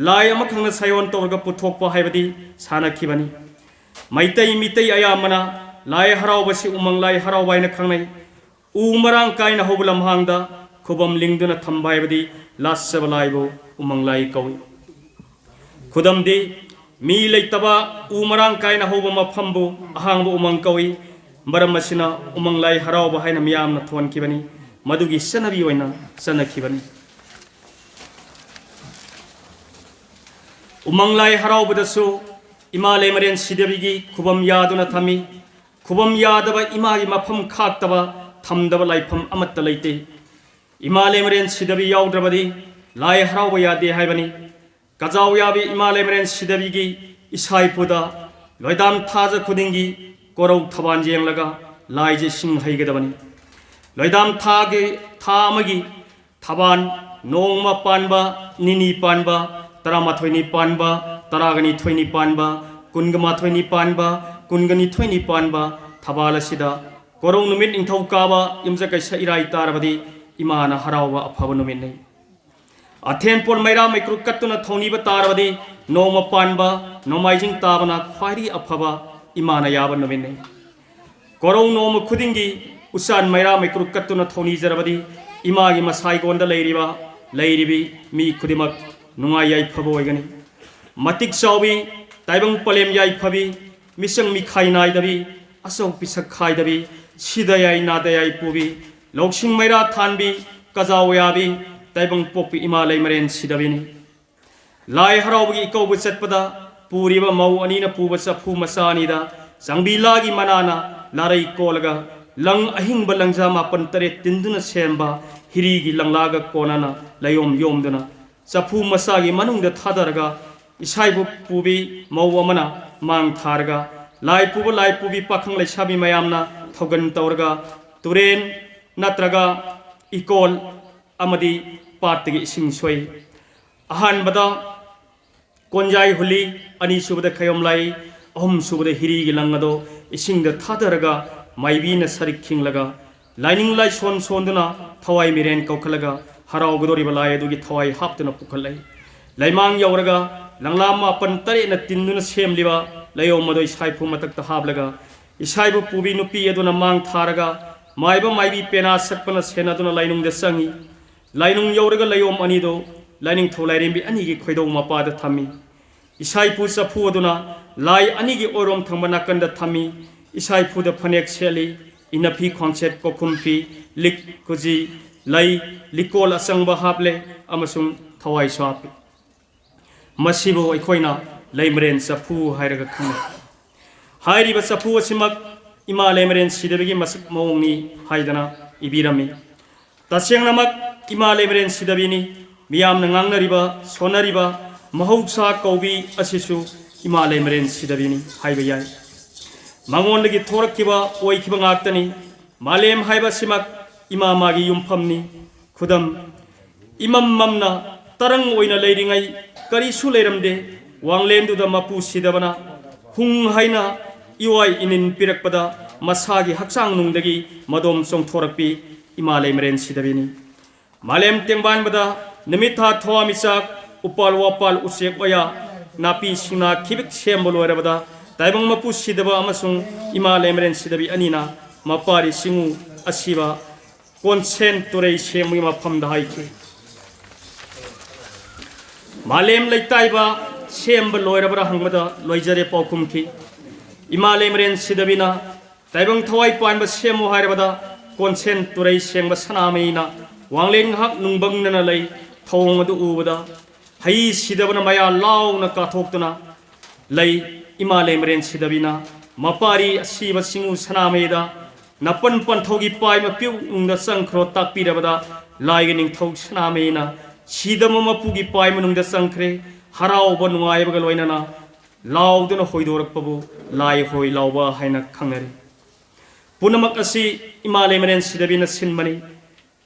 ꯂꯥꯏ ꯑꯃꯈꯛꯅ ꯁꯥꯏꯑꯣꯟ ꯇꯧꯔꯒ ꯄꯨꯊꯣꯛꯄ ꯍꯥꯏꯕꯗꯤ ꯁꯥꯟꯅꯈꯤꯕꯅꯤ꯫ ꯃꯩꯇꯩ ꯃꯤꯇꯩ ꯑꯌꯥꯝꯕꯅ ꯂꯥꯏ ꯍꯔꯥꯎꯕꯁꯤ ꯎꯃꯪ ꯂꯥꯏ ꯍꯔꯥꯎꯕ ꯍꯥꯏꯅ ꯈꯪꯅꯩ꯫ ꯎ ꯃꯔꯥꯡ ꯀꯥꯏꯅ ꯍꯧꯕ ꯂꯝꯍꯥꯡꯗ ꯈꯨꯕꯝ ꯂꯤꯡꯗꯨꯅ ꯊꯝꯕ ꯍꯥꯏꯕꯗꯤ ꯂꯥꯠꯆꯕ ꯂꯥꯏꯕꯨ ꯎꯃꯪ ꯂꯥꯏ ꯀꯧꯏ꯫ ꯈꯨꯗꯝꯗꯤ, ꯃꯤ ꯂꯩꯇꯕ ꯎ ꯃꯔꯥꯡ ꯀꯥꯏꯅ ꯍꯧꯕ ꯃꯐꯝꯕꯨ ꯑꯍꯥꯡꯕ ꯎꯃꯪ ꯀꯧꯏ꯫ ꯃꯔꯝ ꯑꯁꯤꯅ ꯎꯃꯪ ꯂꯥꯏ ꯍꯔꯥꯎꯕ ꯍꯥꯏꯅ ꯃꯤꯌꯥꯝꯅ ꯊꯣꯟꯈꯤꯕꯅꯤ꯫ ꯃꯗꯨꯒꯤ ꯆꯠꯅꯕꯤ ꯑꯣꯏꯅ ꯆꯠꯅꯈꯤꯕꯅꯤ꯫ ꯎꯃꯪ ꯂꯥꯏ ꯍꯔꯥꯎꯕꯗꯁꯨ ꯏꯃꯥ ꯂꯩꯃꯔꯦꯟ ꯁꯤꯗꯕꯤꯒꯤ ꯈꯨꯕꯝ ꯌꯥꯗꯨꯅ ꯊꯝꯃꯤ꯫ ꯈꯨꯕꯝ ꯌꯥꯗꯕ ꯏꯃꯥꯒꯤ ꯃꯐꯝ ꯈꯥꯛꯇꯕ ꯊꯝꯗꯕ ꯂꯥꯏꯐꯝ ꯑꯃꯠꯇ ꯂꯩꯇꯦ꯫ ꯏꯃꯥ ꯂꯩꯃꯔꯦꯟ ꯁꯤꯗꯕꯤ ꯌꯥꯎꯗ꯭ꯔꯕꯗꯤ ꯂꯥꯏ ꯍꯔꯥꯎꯕ ꯌꯥꯗꯦ ꯍꯥꯏꯕꯅꯤ꯫ ꯀꯖꯥꯎ ꯌꯥꯕꯤ ꯏꯃꯥ ꯂꯩꯃꯔꯦꯟ ꯁꯤꯗꯕꯤꯒꯤ ꯏꯁꯥ ꯏꯄꯨꯗ ꯂꯣꯏꯗꯥꯝ ꯊꯥꯖ ꯈꯨꯗꯤꯡꯒꯤ ꯀꯣꯔꯧ ꯊꯕꯥꯟ ꯌꯦꯡꯂꯒ ꯂꯥꯏꯁꯦ ꯏꯁꯤꯡ ꯍꯩꯒꯗꯕꯅꯤ꯫ ꯂꯣꯏꯗꯥꯝ ꯊꯥꯒꯤ, ꯊꯥ ꯑꯃꯒꯤ ꯊꯕꯥꯟ, ꯅꯣꯡꯃ ꯄꯥꯟꯕ, ꯅꯤꯅꯤ ꯄꯥꯟꯕ, ꯇꯔꯥꯃꯥꯊꯣꯏꯅꯤ ꯄꯥꯟꯕ, ꯇꯔꯥꯒ ꯅꯤꯊꯣꯏꯅꯤ ꯄꯥꯟꯕ, ꯀꯨꯟꯒ ꯃꯥꯊꯣꯏꯅꯤ ꯄꯥꯟꯕ, ꯀꯨꯟꯒ ꯅꯤꯊꯣꯏꯅꯤ ꯄꯥꯟꯕ ꯊꯕꯥꯜ ꯑꯁꯤꯗ ꯀꯣꯔꯧ ꯅꯨꯃꯤꯠ ꯅꯤꯡꯊꯧꯀꯥꯕ ꯌꯨꯝꯁꯀꯩꯁ ꯏꯔꯥꯏ ꯇꯥꯔꯕꯗꯤ ꯏꯃꯥꯅ ꯍꯔꯥꯎꯕ ꯑꯐꯕ ꯅꯨꯃꯤꯠꯅꯤ꯫ ꯑꯊꯦꯟꯄꯣꯠ ꯃꯩꯔꯥ ꯃꯩꯀ꯭ꯔꯨ ꯀꯠꯇꯨꯅ ꯊꯧꯅꯤꯕ ꯇꯥꯔꯕꯗꯤ ꯅꯣꯡꯃ ꯄꯥꯟꯕ ꯅꯣꯡꯃꯥꯏꯖꯤꯡ ꯇꯥꯕꯅ ꯈ꯭ꯋꯥꯏꯗꯒꯤ ꯑꯐꯕ ꯏꯃꯥꯅ ꯌꯥꯕ ꯅꯨꯃꯤꯠꯅꯤ꯫ ꯀꯣꯔꯧ ꯅꯣꯡꯃ ꯈꯨꯗꯤꯡꯒꯤ ꯎꯆꯥꯟ ꯃꯩꯔꯥ ꯃꯩꯀ꯭ꯔꯨ ꯀꯠꯇꯨꯅ ꯊꯧꯅꯤꯖꯔꯕꯗꯤ ꯏꯃꯥꯒꯤ ꯃꯁꯥꯏꯒꯣꯟꯗ ꯂꯩꯔꯤꯕ, ꯂꯩꯔꯤꯕꯤ ꯃꯤ ꯈꯨꯗꯤꯡꯃꯛ ꯅꯨꯡꯉꯥꯏ ꯌꯥꯏꯐꯕ ꯑꯣꯏꯒꯅꯤ꯫ ꯃꯇꯤꯛ ꯆꯥꯎꯕꯤ, ꯇꯥꯏꯕꯪ ꯄꯂꯦꯝ ꯌꯥꯏꯐꯕꯤ, ꯃꯤꯆꯪ ꯃꯤꯈꯥꯏ ꯅꯥꯏꯗꯕꯤ, ꯑꯆꯧ ꯄꯤꯁꯛ ꯈꯥꯏꯗꯕꯤ, ꯁꯤꯗ ꯌꯥꯏ ꯅꯥꯗ ꯌꯥꯏ ꯄꯨꯕꯤ, ꯂꯧꯁꯤꯡ ꯃꯩꯔꯥ ꯊꯥꯟꯕꯤ, ꯀꯖꯥꯎ ꯌꯥꯕꯤ, ꯇꯥꯏꯕꯪ ꯄꯣꯛꯄꯤ ꯏꯃꯥ ꯂꯩꯃꯔꯦꯟ ꯁꯤꯗꯕꯤꯅꯤ꯫ ꯂꯥꯏ ꯍꯔꯥꯎꯕꯒꯤ ꯏꯀꯧꯕ ꯆꯠꯄꯗ ꯄꯨꯔꯤꯕ ꯃꯧ ꯑꯅꯤꯅ ꯄꯨꯕ ꯆꯐꯨ ꯃꯆꯥ ꯑꯅꯤꯗ ꯆꯥꯡꯕꯤ ꯂꯥꯒꯤ ꯃꯅꯥꯅ ꯂꯥꯔꯩ ꯀꯣꯜꯂꯒ ꯂꯪ ꯑꯍꯤꯡꯕ ꯂꯪꯖꯥ ꯃꯥꯄꯟ ꯇꯔꯦꯠ ꯇꯤꯟꯗꯨꯅ ꯁꯦꯝꯕ ꯍꯤꯔꯤꯒꯤ ꯂꯪꯂꯥꯒ ꯀꯣꯟꯅꯅ ꯂꯩꯌꯣꯝ ꯌꯣꯝꯗꯨꯅ ꯆꯐꯨ ꯃꯆꯥꯒꯤ ꯃꯅꯨꯡꯗ ꯊꯥꯗꯔꯒ ꯏꯁꯥꯏꯕꯨ ꯄꯨꯕꯤ ꯃꯧ ꯑꯃꯅ ꯃꯥꯡ ꯊꯥꯔꯒ ꯂꯥꯏ ꯄꯨꯕ ꯂꯥꯏ ꯄꯨꯕꯤ ꯄꯥꯈꯪ ꯂꯩꯁꯥꯕꯤ ꯃꯌꯥꯝꯅ ꯊꯧꯒꯟ ꯇꯧꯔꯒ ꯇꯨꯔꯦꯟ ꯅꯠꯇ꯭ꯔꯒ ꯏꯀꯣꯜ ꯑꯃꯗꯤ ꯄꯥꯠꯇꯒꯤ ꯏꯁꯤꯡ ꯁꯣꯛꯏ꯫ ꯑꯍꯥꯟꯕꯗ ꯀꯣꯟꯌꯥꯏ ꯍꯨꯜꯂꯤ, ꯑꯅꯤꯁꯨꯕꯗ ꯈꯌꯣꯝ ꯂꯥꯛꯏ, ꯑꯍꯨꯝꯁꯨꯕꯗ ꯍꯤꯔꯤꯒꯤ ꯂꯪ ꯑꯗꯣ ꯏꯁꯤꯡꯗ ꯊꯥꯗꯔꯒ ꯃꯥꯏꯕꯤꯅ ꯁꯔꯤꯛ ꯈꯤꯡꯂꯒ ꯂꯥꯏꯅꯤꯡ ꯂꯥꯏꯁꯣꯟ ꯁꯣꯟꯗꯨꯅ ꯊꯋꯥꯏ ꯃꯤꯔꯦꯟ ꯀꯧꯈꯠꯂꯒ ꯍꯔꯥꯎꯒꯗꯧꯔꯤꯕ ꯂꯥꯏ ꯑꯗꯨꯒꯤ ꯊꯋꯥꯏ ꯍꯥꯞꯇꯨꯅ ꯄꯨꯈꯠꯂꯛꯏ꯫ ꯂꯩꯃꯥꯡ ꯌꯧꯔꯒ ꯂꯪꯂꯥ ꯃꯥꯄꯟ ꯇꯔꯦꯠꯅ ꯇꯤꯟꯗꯨꯅ ꯁꯦꯝꯂꯤꯕ ꯂꯩꯌꯣꯝ ꯑꯗꯣ ꯏꯁꯥꯏꯐꯨ ꯃꯊꯛꯇ ꯍꯥꯞꯂꯒ, ꯏꯁꯥꯏꯕꯨ ꯄꯨꯕꯤ ꯅꯨꯄꯤ ꯑꯗꯨꯅ ꯃꯥꯡ ꯊꯥꯔꯒ, ꯃꯥꯏꯕ ꯃꯥꯏꯕꯤ ꯄꯦꯅꯥ ꯁꯛꯄꯅ ꯁꯦꯟꯅꯗꯨꯅ ꯂꯥꯏꯅꯨꯡꯗ ꯆꯪꯏ꯫ ꯂꯥꯏꯅꯨꯡ ꯌꯧꯔꯒ ꯂꯩꯌꯣꯝ ꯑꯅꯤꯗꯨ ꯂꯥꯏꯅꯤꯡꯊꯧ ꯂꯥꯏꯔꯦꯝꯕꯤ ꯑꯅꯤꯒꯤ ꯈꯣꯏꯗꯧ ꯃꯄꯥꯗ ꯊꯝꯃꯤ꯫ ꯏꯁꯥꯏꯐꯨ ꯆꯐꯨ ꯑꯗꯨꯅ ꯂꯥꯏ ꯑꯅꯤꯒꯤ ꯑꯣꯏꯔꯣꯝ ꯊꯪꯕ ꯅꯥꯀꯟꯗ ꯊꯝꯃꯤ꯫ ꯏꯁꯥꯏꯐꯨꯗ ꯐꯅꯦꯛ ꯁꯦꯠꯂꯤ, ꯏꯅꯐꯤ ꯈ꯭ꯋꯥꯡꯁꯦꯠ ꯀꯣꯛꯈꯨꯝ ꯐꯤ, ꯂꯤꯛ ꯈꯨꯖꯤ, ꯂꯩ, ꯂꯤꯀꯣꯜ ꯑꯆꯪꯕ ꯍꯥꯞꯂꯦ ꯑꯃꯁꯨꯡ ꯊꯋꯥꯏꯁꯨ ꯍꯥꯞꯄꯤ꯫ ꯃꯁꯤꯕꯨ ꯑꯩꯈꯣꯏꯅ ꯂꯩꯃꯔꯦꯟ ꯆꯐꯨ ꯍꯥꯏꯔꯒ ꯈꯪꯅꯩ꯫ ꯍꯥꯏꯔꯤꯕ ꯆꯐꯨ ꯑꯁꯤꯃꯛ ꯏꯃꯥ ꯂꯩꯃꯔꯦꯟ ꯁꯤꯗꯕꯤꯒꯤ ꯃꯁꯛ ꯃꯑꯣꯡꯅꯤ ꯍꯥꯏꯗꯅ ꯏꯕꯤꯔꯝꯃꯤ꯫ ꯇꯁꯦꯡꯅꯃꯛ ꯏꯃꯥ ꯂꯩꯃꯔꯦꯟ ꯁꯤꯗꯕꯤꯅꯤ꯫ ꯃꯤꯌꯥꯝꯅ ꯉꯥꯡꯅꯔꯤꯕ, ꯁꯣꯟꯅꯔꯤꯕ ꯃꯍꯧꯁꯥ ꯀꯧꯕꯤ ꯑꯁꯤꯁꯨ ꯏꯃꯥ ꯂꯩꯃꯔꯦꯟ ꯁꯤꯗꯕꯤꯅꯤ ꯍꯥꯏꯕ ꯌꯥꯏ꯫ ꯃꯉꯣꯟꯗꯒꯤ ꯊꯣꯔꯛꯈꯤꯕ, ꯑꯣꯏꯈꯤꯕ ꯉꯥꯛꯇꯅꯤ꯫ ꯃꯥꯂꯦꯝ ꯍꯥꯏꯕ ꯑꯁꯤꯃꯛ ꯏꯃꯥ ꯃꯥꯒꯤ ꯌꯨꯝꯐꯝꯅꯤ꯫ ꯈꯨꯗꯝ, ꯏꯃꯝ ꯃꯝꯅ ꯇꯔꯪ ꯑꯣꯏꯅ ꯂꯩꯔꯤꯉꯩ ꯀꯔꯤꯁꯨ ꯂꯩꯔꯝꯗꯦ꯫ ꯋꯥꯡꯂꯦꯟꯗꯨꯗ ꯃꯄꯨ ꯁꯤꯗꯕꯅ ꯍꯨꯡ ꯍꯥꯏꯅ ꯏꯋꯥꯏ ꯏꯅꯤꯟ ꯄꯤꯔꯛꯄꯗ ꯃꯁꯥꯒꯤ ꯍꯛꯆꯥꯡ ꯅꯨꯡꯗꯒꯤ ꯃꯗꯣꯝ ꯆꯣꯡꯊꯣꯔꯛꯄꯤ ꯏꯃꯥ ꯂꯩꯃꯔꯦꯟ ꯁꯤꯗꯕꯤꯅꯤ꯫ ꯃꯥꯂꯦꯝ ꯇꯦꯡꯕꯥꯟꯕꯗ ꯅꯨꯃꯤꯠ ꯊꯥ ꯊꯋꯥꯟꯃꯤꯆꯥꯛ, ꯎꯄꯥꯜ ꯋꯥꯄꯥꯜ ꯎꯆꯦꯛ ꯋꯥꯌꯥ, ꯅꯥꯄꯤ ꯁꯤꯡꯅꯥ ꯈꯤꯕꯤꯛ ꯁꯦꯝꯕ ꯂꯣꯏꯔꯕꯗ ꯇꯥꯏꯕꯪ ꯃꯄꯨ ꯁꯤꯗꯕ ꯑꯃꯁꯨꯡ ꯏꯃꯥ ꯂꯩꯃꯔꯦꯟ ꯁꯤꯗꯕꯤ ꯑꯅꯤꯅ ꯃꯄꯥꯔꯤ ꯆꯤꯡꯉꯨ ꯑꯁꯤꯕ ꯀꯣꯟꯁꯦꯟ ꯇꯨꯔꯩ ꯁꯦꯡꯕꯒꯤ ꯃꯐꯝꯗ ꯍꯥꯏꯈꯤ꯫ ꯃꯥꯂꯦꯝ ꯂꯩꯇꯥꯏꯕ ꯁꯦꯝꯕ ꯂꯣꯏꯔꯕ꯭ꯔꯥ ꯍꯪꯕꯗ ꯂꯣꯏꯖꯔꯦ ꯄꯥꯎꯈꯨꯝꯈꯤ꯫ ꯏꯃꯥ ꯂꯩꯃꯔꯦꯟ ꯁꯤꯗꯕꯤꯅ ꯇꯥꯏꯕꯪ ꯊꯋꯥꯏ ꯄꯥꯟꯕ ꯁꯦꯝꯃꯨ ꯍꯥꯏꯔꯕꯗ ꯀꯣꯟꯁꯦꯟ ꯇꯨꯔꯩ ꯁꯦꯡꯕ ꯁꯅꯥꯃꯍꯤꯅ ꯋꯥꯡꯂꯦꯟ ꯉꯥꯏꯍꯥꯛ ꯅꯨꯡꯕꯪꯅꯅ ꯂꯩ ꯊꯧꯑꯣꯡ ꯑꯗꯨ ꯎꯕꯗ ꯍꯩ ꯁꯤꯗꯕꯅ ꯃꯌꯥ ꯂꯥꯎꯅ ꯀꯥꯊꯣꯛꯇꯨꯅ ꯂꯩ꯫ ꯏꯃꯥ ꯂꯩꯃꯔꯦꯟ ꯁꯤꯗꯕꯤꯅ ꯃꯄꯥꯔꯤ ꯑꯁꯤꯕ ꯁꯤꯡꯎ ꯁꯅꯥꯃꯍꯤꯗ ꯅꯄꯟ ꯄꯟꯊꯧꯒꯤ ꯄꯥꯏꯃ ꯄꯤꯌꯨ ꯅꯨꯡꯗ ꯆꯪꯈ꯭ꯔꯣ ꯇꯥꯛꯄꯤꯔꯕꯗ ꯂꯥꯏꯒꯤ ꯅꯤꯡꯊꯧ ꯁꯅꯥꯃꯍꯤꯅ ꯁꯤꯗꯕ ꯃꯄꯨꯒꯤ ꯄꯥꯏ ꯃꯅꯨꯡꯗ ꯆꯪꯈ꯭ꯔꯦ꯫ ꯍꯔꯥꯎꯕ ꯅꯨꯡꯉꯥꯏꯕꯒ ꯂꯣꯏꯅꯅ ꯂꯥꯎꯗꯨꯅ ꯍꯣꯏꯗꯣꯔꯛꯄꯕꯨ ꯂꯥꯏ ꯍꯣꯏ ꯂꯥꯎꯕ ꯍꯥꯏꯅ ꯈꯪꯅꯔꯤ꯫ ꯄꯨꯝꯅꯃꯛ ꯑꯁꯤ ꯏꯃꯥ ꯂꯩꯃꯔꯦꯟ ꯁꯤꯗꯕꯤꯅ ꯁꯤꯟꯕꯅꯤ꯫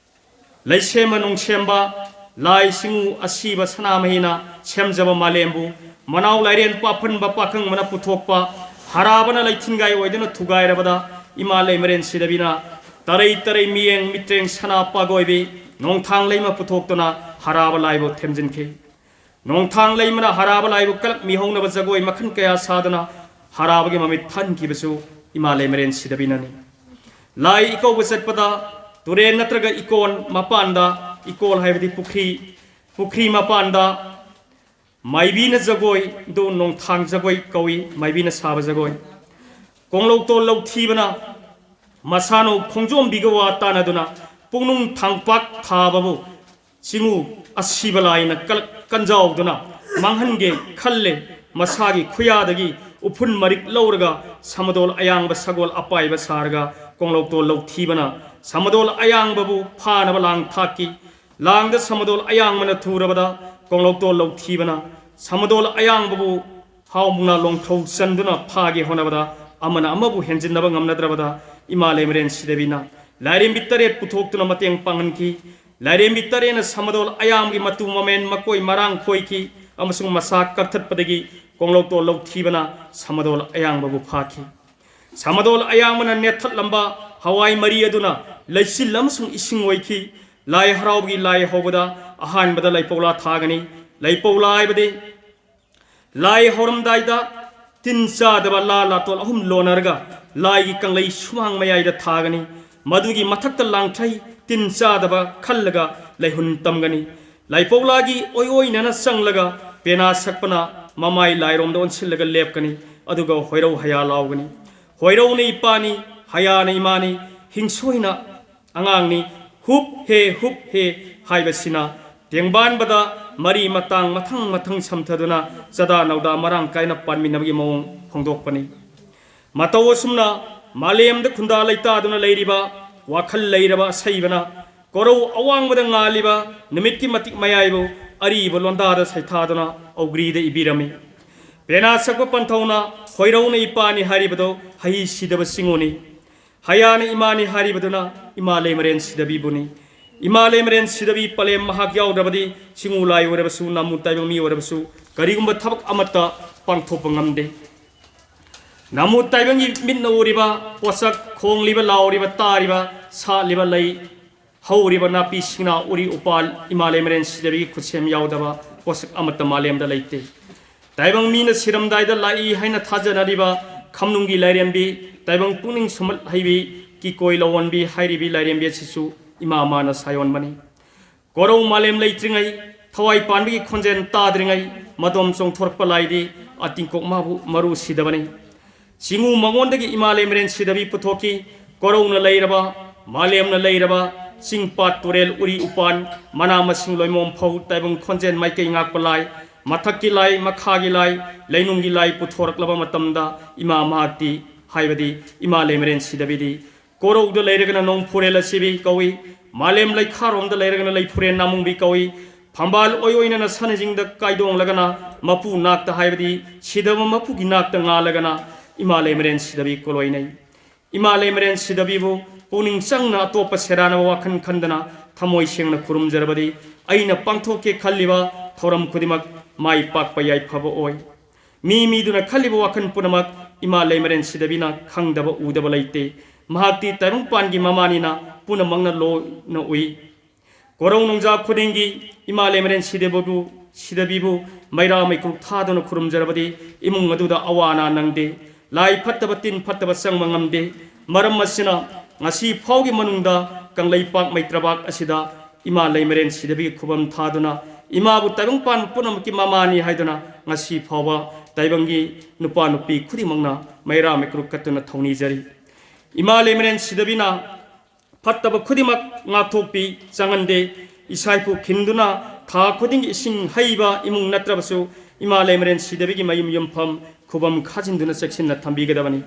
ꯂꯩꯁꯦꯝꯕ ꯅꯨꯡꯁꯦꯝꯕ ꯂꯥꯏ ꯁꯤꯡꯎ ꯑꯁꯤꯕ ꯁꯅꯥꯃꯍꯤꯅ ꯁꯦꯝꯖꯕ ꯃꯥꯂꯦꯝꯕꯨ ꯃꯅꯥꯎ ꯂꯥꯏꯔꯦꯟ ꯄꯥꯐꯟꯕ ꯄꯥꯈꯪꯕꯅ ꯄꯨꯊꯣꯛꯄ ꯍꯔꯥꯕꯅ ꯂꯩꯊꯤꯟꯒꯥꯏ ꯑꯣꯏꯗꯨꯅ ꯊꯨꯒꯥꯏꯔꯕꯗ ꯏꯃꯥ ꯂꯩꯃꯔꯦꯟ ꯁꯤꯗꯕꯤꯅ ꯇꯔꯩ ꯇꯔꯩ ꯃꯤꯌꯦꯡ ꯃꯤꯠꯇ꯭ꯔꯦꯡ ꯁꯅꯥ ꯄꯥꯒꯣꯏꯕꯤ ꯅꯣꯡꯊꯥꯡ ꯂꯩꯃ ꯄꯨꯊꯣꯛꯇꯨꯅ ꯍꯔꯥꯕ ꯂꯥꯏꯕꯨ ꯊꯦꯝꯖꯤꯟꯈꯤ꯫ ꯅꯣꯡꯊꯥꯡ ꯂꯩꯃꯅ ꯍꯔꯥꯕ ꯂꯥꯏꯕꯨ ꯀꯂꯛ ꯃꯤꯍꯧꯅꯕ ꯖꯒꯣꯏ ꯃꯈꯜ ꯀꯌꯥ ꯁꯥꯗꯨꯅ ꯍꯔꯥꯕꯒꯤ ꯃꯃꯤꯠ ꯊꯟꯈꯤꯕꯁꯨ ꯏꯃꯥ ꯂꯩꯃꯔꯦꯟ ꯁꯤꯗꯕꯤꯅꯅꯤ꯫ ꯂꯥꯏ ꯏꯀꯧꯕ ꯆꯠꯄꯗ ꯇꯨꯔꯦꯟ ꯅꯠꯇ꯭ꯔꯒ ꯏꯀꯣꯟ ꯃꯄꯥꯟꯗ, ꯏꯀꯣꯜ ꯍꯥꯏꯕꯗꯤ ꯄꯨꯈ꯭ꯔꯤ, ꯄꯨꯈ꯭ꯔꯤ ꯃꯄꯥꯟꯗ ꯃꯥꯏꯕꯤꯅ ꯖꯒꯣꯏꯗꯨ ꯅꯣꯡꯊꯥꯡ ꯖꯒꯣꯏ ꯀꯧꯏ, ꯃꯥꯏꯕꯤꯅ ꯁꯥꯕ ꯖꯒꯣꯏ꯫ ꯀꯣꯡꯂꯧꯇꯣꯜ ꯂꯧꯊꯤꯕꯅ ꯃꯁꯥꯅꯧ ꯈꯣꯡꯖꯣꯝꯕꯤꯒ ꯋꯥ ꯇꯥꯅꯗꯨꯅ ꯄꯨꯛꯅꯨꯡ ꯊꯥꯡꯄꯥꯛ ꯊꯥꯕꯕꯨ ꯆꯤꯡꯉꯨ ꯑꯁꯤꯕ ꯂꯥꯏꯅ ꯀꯜ-, ꯀꯟꯖꯥꯎꯗꯨꯅ ꯃꯥꯡꯍꯟꯒꯦ ꯈꯜꯂꯦ꯫ ꯃꯁꯥꯒꯤ ꯈꯨꯌꯥꯗꯒꯤ ꯎꯐꯨꯟ ꯃꯔꯤꯛ ꯂꯧꯔꯒ ꯁꯃꯗꯣꯜ ꯑꯌꯥꯡꯕ ꯁꯒꯣꯜ ꯑꯄꯥꯏꯕ ꯁꯥꯔꯒ ꯀꯣꯡꯂꯧꯇꯣꯜ ꯂꯧꯊꯤꯕꯅ ꯁꯃꯗꯣꯜ ꯑꯌꯥꯡꯕꯕꯨ ꯐꯥꯅꯕ ꯂꯥꯡ ꯊꯥꯛꯈꯤ꯫ ꯂꯥꯡꯗ ꯁꯃꯗꯣꯜ ꯑꯌꯥꯡꯕꯅ ꯊꯨꯔꯕꯗ ꯀꯣꯡꯂꯧꯇꯣꯜ ꯂꯧꯊꯤꯕꯅ ꯁꯃꯗꯣꯜ ꯑꯌꯥꯡꯕꯕꯨ ꯍꯥꯎ ꯃꯨꯛꯅꯥ ꯂꯣꯡꯊ꯭ꯔꯧ ꯆꯟꯗꯨꯅ ꯐꯥꯒꯦ ꯍꯣꯠꯅꯕꯗ ꯑꯃꯅ ꯑꯃꯕꯨ ꯍꯦꯟꯖꯤꯟꯅꯕ ꯉꯝꯅꯗ꯭ꯔꯕꯗ ꯏꯃꯥ ꯂꯩꯃꯔꯦꯟ ꯁꯤꯗꯕꯤꯅ ꯂꯥꯏꯔꯦꯝꯕꯤ ꯇꯔꯦꯠ ꯄꯨꯊꯣꯛꯇꯨꯅ ꯃꯇꯦꯡ ꯄꯥꯡꯍꯟꯈꯤ꯫ ꯂꯥꯏꯔꯦꯝꯕꯤ ꯇꯔꯦꯠꯅ ꯁꯃꯗꯣꯜ ꯑꯌꯥꯡꯕꯒꯤ ꯃꯇꯨ ꯃꯃꯦꯟ ꯃꯀꯣꯏ ꯃꯔꯥꯡ ꯈꯣꯏꯈꯤ ꯑꯃꯁꯨꯡ ꯃꯁꯥ ꯀꯛꯊꯠꯄꯗꯒꯤ ꯀꯣꯡꯂꯧꯇꯣꯜ ꯂꯧꯊꯤꯕꯅ ꯁꯃꯗꯣꯜ ꯑꯌꯥꯡꯕꯕꯨ ꯐꯥꯈꯤ꯫ ꯁꯃꯗꯣꯜ ꯑꯌꯥꯡꯕꯅ ꯅꯦꯠꯊꯠꯂꯝꯕ ꯍꯋꯥꯏ ꯃꯔꯤ ꯑꯗꯨꯅ ꯂꯩꯆꯤꯜ ꯑꯃꯁꯨꯡ ꯏꯁꯤꯡ ꯑꯣꯏꯈꯤ꯫ ꯂꯥꯏ ꯍꯔꯥꯎꯕꯒꯤ ꯂꯥꯏ ꯍꯧꯕꯗ ꯑꯍꯥꯟꯕꯗ ꯂꯩꯄꯧꯂꯥ ꯊꯥꯒꯅꯤ꯫ ꯂꯩꯄꯧꯂꯥ ꯍꯥꯏꯕꯗꯤ ꯂꯥꯏ ꯍꯧꯔꯝꯗꯥꯏꯗ ꯇꯤꯟ ꯆꯥꯗꯕ ꯂꯥ ꯂꯥꯇꯣꯟ ꯑꯍꯨꯝ ꯂꯣꯟꯅꯔꯒ ꯂꯥꯏꯒꯤ ꯀꯪꯂꯩ ꯁꯨꯃꯥꯡ ꯃꯌꯥꯏꯗ ꯊꯥꯒꯅꯤ꯫ ꯃꯗꯨꯒꯤ ꯃꯊꯛꯇ ꯂꯥꯡꯊ꯭ꯔꯩ ꯇꯤꯟ ꯆꯥꯗꯕ ꯈꯜꯂꯒ ꯂꯩꯍꯨꯟ ꯇꯝꯒꯅꯤ꯫ ꯂꯥꯏꯄꯧꯂꯥꯒꯤ ꯑꯣꯏꯑꯣꯏꯅꯅ ꯆꯪꯂꯒ ꯄꯦꯅꯥ ꯁꯛꯄꯅ ꯃꯃꯥꯏ ꯂꯥꯏꯔꯣꯝꯗ ꯑꯣꯟꯁꯤꯜꯂꯒ ꯂꯦꯞꯀꯅꯤ꯫ ꯑꯗꯨꯒ ꯍꯣꯏꯔꯧ ꯍꯌꯥ ꯂꯥꯎꯒꯅꯤ꯫ ꯍꯣꯏꯔꯧꯅ ꯏꯄꯥꯅꯤ, ꯍꯌꯥꯅ ꯏꯃꯥꯅꯤ, ꯍꯤꯡꯁꯣꯏꯅ ꯑꯉꯥꯡꯅꯤ꯫ ꯍꯨꯞ ꯍꯦ ꯍꯨꯞ ꯍꯦ ꯍꯥꯏꯕꯁꯤꯅ ꯇꯦꯡꯕꯥꯟꯕꯗ ꯃꯔꯤ ꯃꯇꯥꯡ ꯃꯊꯪ ꯃꯊꯪ ꯁꯝꯊꯗꯨꯅ ꯆꯗꯥ ꯅꯧꯗꯥ ꯃꯔꯥꯡ ꯀꯥꯏꯅ ꯄꯥꯟꯃꯤꯟꯅꯕꯒꯤ ꯃꯑꯣꯡ ꯐꯣꯡꯗꯣꯛꯄꯅꯤ꯫ ꯃꯇꯧ ꯑꯁꯨꯝꯅ ꯃꯥꯂꯦꯝꯗ ꯈꯨꯟꯗꯥ ꯂꯩꯇꯥꯗꯨꯅ ꯂꯩꯔꯤꯕ ꯋꯥꯈꯜ ꯂꯩꯔꯕ ꯑꯁꯩꯕꯅ ꯀꯣꯔꯧ ꯑꯋꯥꯡꯕꯗ ꯉꯥꯜꯂꯤꯕ ꯅꯨꯃꯤꯠꯀꯤ ꯃꯇꯤꯛ ꯃꯌꯥꯏꯕꯨ ꯑꯔꯤꯕ ꯂꯣꯟꯗꯥꯗ ꯁꯩꯊꯥꯗꯨꯅ ꯑꯧꯒ꯭ꯔꯤꯗ ꯏꯕꯤꯔꯝꯃꯤ꯫ ꯄꯦꯅꯥ ꯁꯛꯄ ꯄꯟꯊꯧꯅ ꯈꯣꯏꯔꯧꯅ ꯏꯄꯥꯅꯤ ꯍꯥꯏꯔꯤꯕꯗꯣ ꯍꯩ ꯁꯤꯗꯕ ꯆꯤꯡꯉꯨꯅꯤ꯫ ꯍꯌꯥꯅ ꯏꯃꯥꯅꯤ ꯍꯥꯏꯔꯤꯕꯗꯨꯅ ꯏꯃꯥ ꯂꯩꯃꯔꯦꯟ ꯁꯤꯗꯕꯤꯕꯨꯅꯤ꯫ ꯏꯃꯥ ꯂꯩꯃꯔꯦꯟ ꯁꯤꯗꯕꯤ ꯄꯂꯦꯝ ꯃꯍꯥꯛ ꯌꯥꯎꯗ꯭ꯔꯕꯗꯤ ꯆꯤꯡꯉꯨ ꯂꯥꯏ ꯑꯣꯏꯔꯕꯁꯨ, ꯅꯥꯃꯨ ꯇꯥꯏꯕꯪ ꯃꯤ ꯑꯣꯏꯔꯕꯁꯨ ꯀꯔꯤꯒꯨꯝꯕ ꯊꯕꯛ ꯑꯃꯠꯇ ꯄꯥꯡꯊꯣꯛꯄ ꯉꯝꯗꯦ꯫ ꯅꯥꯃꯨ ꯇꯥꯏꯕꯪꯒꯤ ꯃꯤꯠꯅ ꯎꯔꯤꯕ ꯄꯣꯠꯁꯛ, ꯈꯣꯡꯂꯤꯕ, ꯂꯥꯎꯔꯤꯕ, ꯇꯥꯔꯤꯕ, ꯁꯥꯠꯂꯤꯕ ꯂꯩ, ꯍꯧꯔꯤꯕ ꯅꯥꯄꯤ ꯁꯤꯡꯅꯥ, ꯎꯔꯤ ꯎꯄꯥꯜ, ꯏꯃꯥ ꯂꯩꯃꯔꯦꯟ ꯁꯤꯗꯕꯤꯒꯤ ꯈꯨꯠꯁꯦꯝ ꯌꯥꯎꯗꯕ ꯄꯣꯠꯁꯛ ꯑꯃꯠꯇ ꯃꯥꯂꯦꯝꯗ ꯂꯩꯇꯦ꯫ ꯇꯥꯏꯕꯪ ꯃꯤꯅ ꯁꯤꯔꯝꯗꯥꯏꯗ ꯂꯥꯛꯏ ꯍꯥꯏꯅ ꯊꯥꯖꯅꯔꯤꯕ ꯈꯝꯅꯨꯡꯒꯤ ꯂꯥꯏꯔꯦꯝꯕꯤ, ꯇꯥꯏꯕꯪ ꯄꯨꯛꯅꯤꯡ ꯁꯨꯝꯍꯠ ꯍꯩꯕꯤ, ꯀꯤꯀꯣꯏ ꯂꯧꯑꯣꯟꯕꯤ ꯍꯥꯏꯔꯤꯕꯤ ꯂꯥꯏꯔꯦꯝꯕꯤ ꯑꯁꯤꯁꯨ ꯏꯃꯥ ꯃꯥꯅ ꯁꯥꯌꯣꯟꯕꯅꯤ꯫ ꯀꯣꯔꯧ ꯃꯥꯂꯦꯝ ꯂꯩꯇ꯭ꯔꯤꯉꯩ, ꯊꯋꯥꯏ ꯄꯥꯟꯕꯒꯤ ꯈꯣꯟꯖꯦꯜ ꯇꯥꯗ꯭ꯔꯤꯉꯩ, ꯃꯗꯣꯝ ꯆꯣꯡꯊꯣꯔꯛꯄ ꯂꯥꯏꯗꯤ ꯑꯇꯤꯡꯀꯣꯛ ꯃꯥꯕꯨ ꯃꯔꯨ ꯁꯤꯗꯕꯅꯤ꯫ ꯆꯤꯡꯉꯨ ꯃꯉꯣꯟꯗꯒꯤ ꯏꯃꯥ ꯂꯩꯃꯔꯦꯟ ꯁꯤꯗꯕꯤ ꯄꯨꯊꯣꯛꯈꯤ꯫ ꯀꯣꯔꯧꯅ ꯂꯩꯔꯕ, ꯃꯥꯂꯦꯝꯅ ꯂꯩꯔꯕ, ꯆꯤꯡ ꯄꯥꯠ ꯇꯨꯔꯦꯜ ꯎꯔꯤ ꯎꯄꯥꯟ, ꯃꯅꯥ ꯃꯁꯤꯡ ꯂꯣꯏꯃꯣꯝ ꯐꯧ, ꯇꯥꯏꯕꯪ ꯈꯣꯟꯖꯦꯜ ꯃꯥꯏꯀꯩ ꯉꯥꯛꯄ ꯂꯥꯏ, ꯃꯊꯛꯀꯤ ꯂꯥꯏ, ꯃꯈꯥꯒꯤ ꯂꯥꯏ, ꯂꯩꯅꯨꯡꯒꯤ ꯂꯥꯏ ꯄꯨꯊꯣꯔꯛꯂꯕ ꯃꯇꯝꯗ ꯏꯃꯥ ꯃꯍꯥꯛꯇꯤ, ꯍꯥꯏꯕꯗꯤ ꯏꯃꯥ ꯂꯩꯃꯔꯦꯟ ꯁꯤꯗꯕꯤꯗꯤ, ꯀꯣꯔꯧꯗ ꯂꯩꯔꯒꯅ ꯅꯣꯡꯐꯨꯔꯦꯜ ꯑꯁꯤꯕꯤ ꯀꯧꯏ, ꯃꯥꯂꯦꯝ ꯂꯩꯈꯥꯔꯣꯝꯗ ꯂꯩꯔꯒꯅ ꯂꯩꯐꯨꯔꯦꯟ ꯅꯥꯃꯨꯡꯕꯤ ꯀꯧꯏ, ꯐꯝꯕꯥꯜ ꯑꯣꯏ ꯑꯣꯏꯅꯅ ꯁꯅꯖꯤꯡꯗ ꯀꯥꯏꯗꯣꯡꯂꯒꯅ ꯃꯄꯨ ꯅꯥꯛꯇ, ꯍꯥꯏꯕꯗꯤ ꯁꯤꯗꯕ ꯃꯄꯨꯒꯤ ꯅꯥꯛꯇ ꯉꯥꯜꯂꯒꯅ ꯏꯃꯥ ꯂꯩꯃꯔꯦꯟ ꯁꯤꯗꯕꯤ ꯀꯣꯂꯣꯏꯅꯩ꯫ ꯏꯃꯥ ꯂꯩꯃꯔꯦꯟ ꯁꯤꯗꯕꯤꯕꯨ ꯄꯨꯛꯅꯤꯡ ꯆꯪꯅ ꯑꯇꯣꯞꯄ ꯁꯦꯔꯥꯟꯅꯕ ꯋꯥꯈꯜ ꯈꯟꯗꯅ ꯊꯃꯣꯏ ꯁꯦꯡꯅ ꯈꯨꯔꯨꯝꯖꯔꯕꯗꯤ ꯑꯩꯅ ꯄꯥꯡꯊꯣꯛꯀꯦ ꯈꯜꯂꯤꯕ ꯊꯧꯔꯝ ꯈꯨꯗꯤꯡꯃꯛ ꯃꯥꯏ ꯄꯥꯛꯄ ꯌꯥꯏꯐꯕ ꯑꯣꯏ꯫ ꯃꯤ ꯃꯤꯗꯨꯅ ꯈꯜꯂꯤꯕ ꯋꯥꯈꯜ ꯄꯨꯝꯅꯃꯛ ꯏꯃꯥ ꯂꯩꯃꯔꯦꯟ ꯁꯤꯗꯕꯤꯅ ꯈꯪꯗꯕ ꯎꯗꯕ ꯂꯩꯇꯦ꯫ ꯃꯍꯥꯛꯇꯤ ꯇꯥꯏꯕꯪꯄꯥꯟꯒꯤ ꯃꯃꯥꯅꯤꯅ ꯄꯨꯝꯅꯃꯛꯅ ꯂꯣꯏꯅ ꯎꯏ꯫ ꯀꯣꯔꯧ ꯅꯣꯡꯖꯥ ꯈꯨꯗꯤꯡꯒꯤ ꯏꯃꯥ ꯂꯩꯃꯔꯦꯟ ꯁꯤꯗꯕꯤꯕꯨ, ꯁꯤꯗꯕꯤꯕꯨ ꯃꯩꯔꯥ ꯃꯩꯀ꯭ꯔꯨꯛ ꯊꯥꯗꯨꯅ ꯈꯨꯔꯨꯝꯖꯔꯕꯗꯤ ꯏꯃꯨꯡ ꯑꯗꯨꯗ ꯑꯋꯥ ꯑꯅꯥ ꯅꯪꯗꯦ꯫ ꯂꯥꯏ ꯐꯠꯇꯕ ꯇꯤꯟ ꯐꯠꯇꯕ ꯆꯪꯕ ꯉꯝꯗꯦ꯫ ꯃꯔꯝ ꯑꯁꯤꯅ ꯉꯁꯤ ꯐꯥꯎꯒꯤ ꯃꯅꯨꯡꯗ ꯀꯪꯂꯩꯄꯥꯛ ꯃꯩꯇ꯭ꯔꯕꯥꯛ ꯑꯁꯤꯗ ꯏꯃꯥ ꯂꯩꯃꯔꯦꯟ ꯁꯤꯗꯕꯤꯒꯤ ꯈꯨꯕꯝ ꯊꯥꯗꯨꯅ ꯏꯃꯥꯕꯨ ꯇꯥꯏꯕꯪ ꯄꯥꯟꯕ ꯄꯨꯝꯅꯃꯛꯀꯤ ꯃꯃꯥꯅꯤ ꯍꯥꯏꯗꯨꯅ ꯉꯁꯤ ꯐꯥꯎꯕ ꯇꯥꯏꯕꯪꯒꯤ ꯅꯨꯄꯥ ꯅꯨꯄꯤ ꯈꯨꯗꯤꯡꯃꯛꯅ ꯃꯩꯔꯥ ꯃꯩꯀ꯭ꯔꯨꯛ ꯀꯠꯇꯨꯅ ꯊꯧꯅꯤꯖꯔꯤ꯫ ꯏꯃꯥ ꯂꯩꯃꯔꯦꯟ ꯁꯤꯗꯕꯤꯅ ꯐꯠꯇꯕ ꯈꯨꯗꯤꯡꯃꯛ ꯉꯥꯛꯊꯣꯛꯄꯤ ꯆꯪꯍꯟꯗꯦ꯫ ꯏꯁꯥ ꯏꯄꯨ ꯈꯤꯟꯗꯨꯅ ꯊꯥ ꯈꯨꯗꯤꯡꯒꯤ ꯏꯁꯤꯡ ꯍꯩꯕ ꯏꯃꯨꯡ ꯅꯠꯇ꯭ꯔꯕꯁꯨ ꯏꯃꯥ ꯂꯩꯃꯔꯦꯟ ꯁꯤꯗꯕꯤꯒꯤ ꯃꯌꯨꯝ ꯌꯨꯝꯐꯝ ꯈꯨꯕꯝ ꯈꯥꯖꯤꯟꯗꯨꯅ ꯆꯦꯛꯁꯤꯟꯅ ꯊꯝꯕꯤꯒꯗꯕꯅꯤ꯫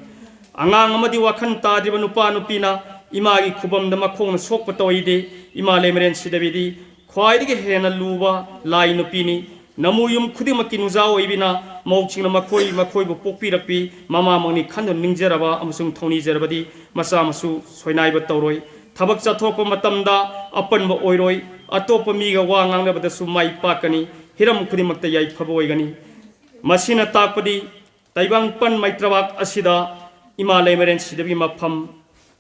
ꯑꯉꯥꯡ ꯑꯃꯗꯤ ꯋꯥꯈꯜ ꯇꯥꯗ꯭ꯔꯤꯕ ꯅꯨꯄꯥ ꯅꯨꯄꯤꯅ ꯏꯃꯥꯒꯤ ꯈꯨꯕꯝꯗ ꯃꯈꯣꯡꯅ ꯁꯣꯛꯄ ꯇꯧꯏꯗꯦ꯫ ꯏꯃꯥ ꯂꯩꯃꯔꯦꯟ ꯁꯤꯗꯕꯤꯗꯤ ꯈ꯭ꯋꯥꯏꯗꯒꯤ ꯍꯦꯟꯅ ꯂꯨꯕ ꯂꯥꯏ ꯅꯨꯄꯤꯅꯤ꯫ ꯅꯃꯨ ꯌꯨꯝ ꯈꯨꯗꯤꯡꯃꯛꯀꯤ ꯅꯨꯡꯖꯥ ꯑꯣꯏꯕꯤꯅ ꯃꯧꯁꯤꯡꯅ ꯃꯈꯣꯏ ꯃꯈꯣꯏꯕꯨ ꯄꯣꯛꯄꯤꯔꯛꯄꯤ ꯃꯃꯥꯃꯛꯅꯤ ꯈꯟꯗꯨꯅ ꯅꯤꯡꯖꯔꯕ ꯑꯃꯁꯨꯡ ꯊꯧꯅꯤꯖꯔꯕꯗꯤ ꯃꯆꯥ ꯃꯁꯨ ꯁꯣꯏꯅꯥꯏꯕ ꯇꯧꯔꯣꯏ꯫ ꯊꯕꯛ ꯆꯠꯊꯣꯛꯄ ꯃꯇꯝꯗ ꯑꯄꯟꯕ ꯑꯣꯏꯔꯣꯏ꯫ ꯑꯇꯣꯞꯄ ꯃꯤꯒ ꯋꯥ ꯉꯥꯡꯅꯕꯗꯁꯨ ꯃꯥꯏ ꯄꯥꯛꯀꯅꯤ꯫ ꯍꯤꯔꯝ ꯈꯨꯗꯤꯡꯃꯛꯇ ꯌꯥꯏꯐꯕ ꯑꯣꯏꯒꯅꯤ꯫ ꯃꯁꯤꯅ ꯇꯥꯛꯄꯗꯤ ꯇꯥꯏꯕꯪꯄꯥꯟ ꯃꯩꯇ꯭ꯔꯕꯥꯛ ꯑꯁꯤꯗ ꯏꯃꯥ ꯂꯩꯃꯔꯦꯟ ꯁꯤꯗꯕꯤ ꯃꯐꯝ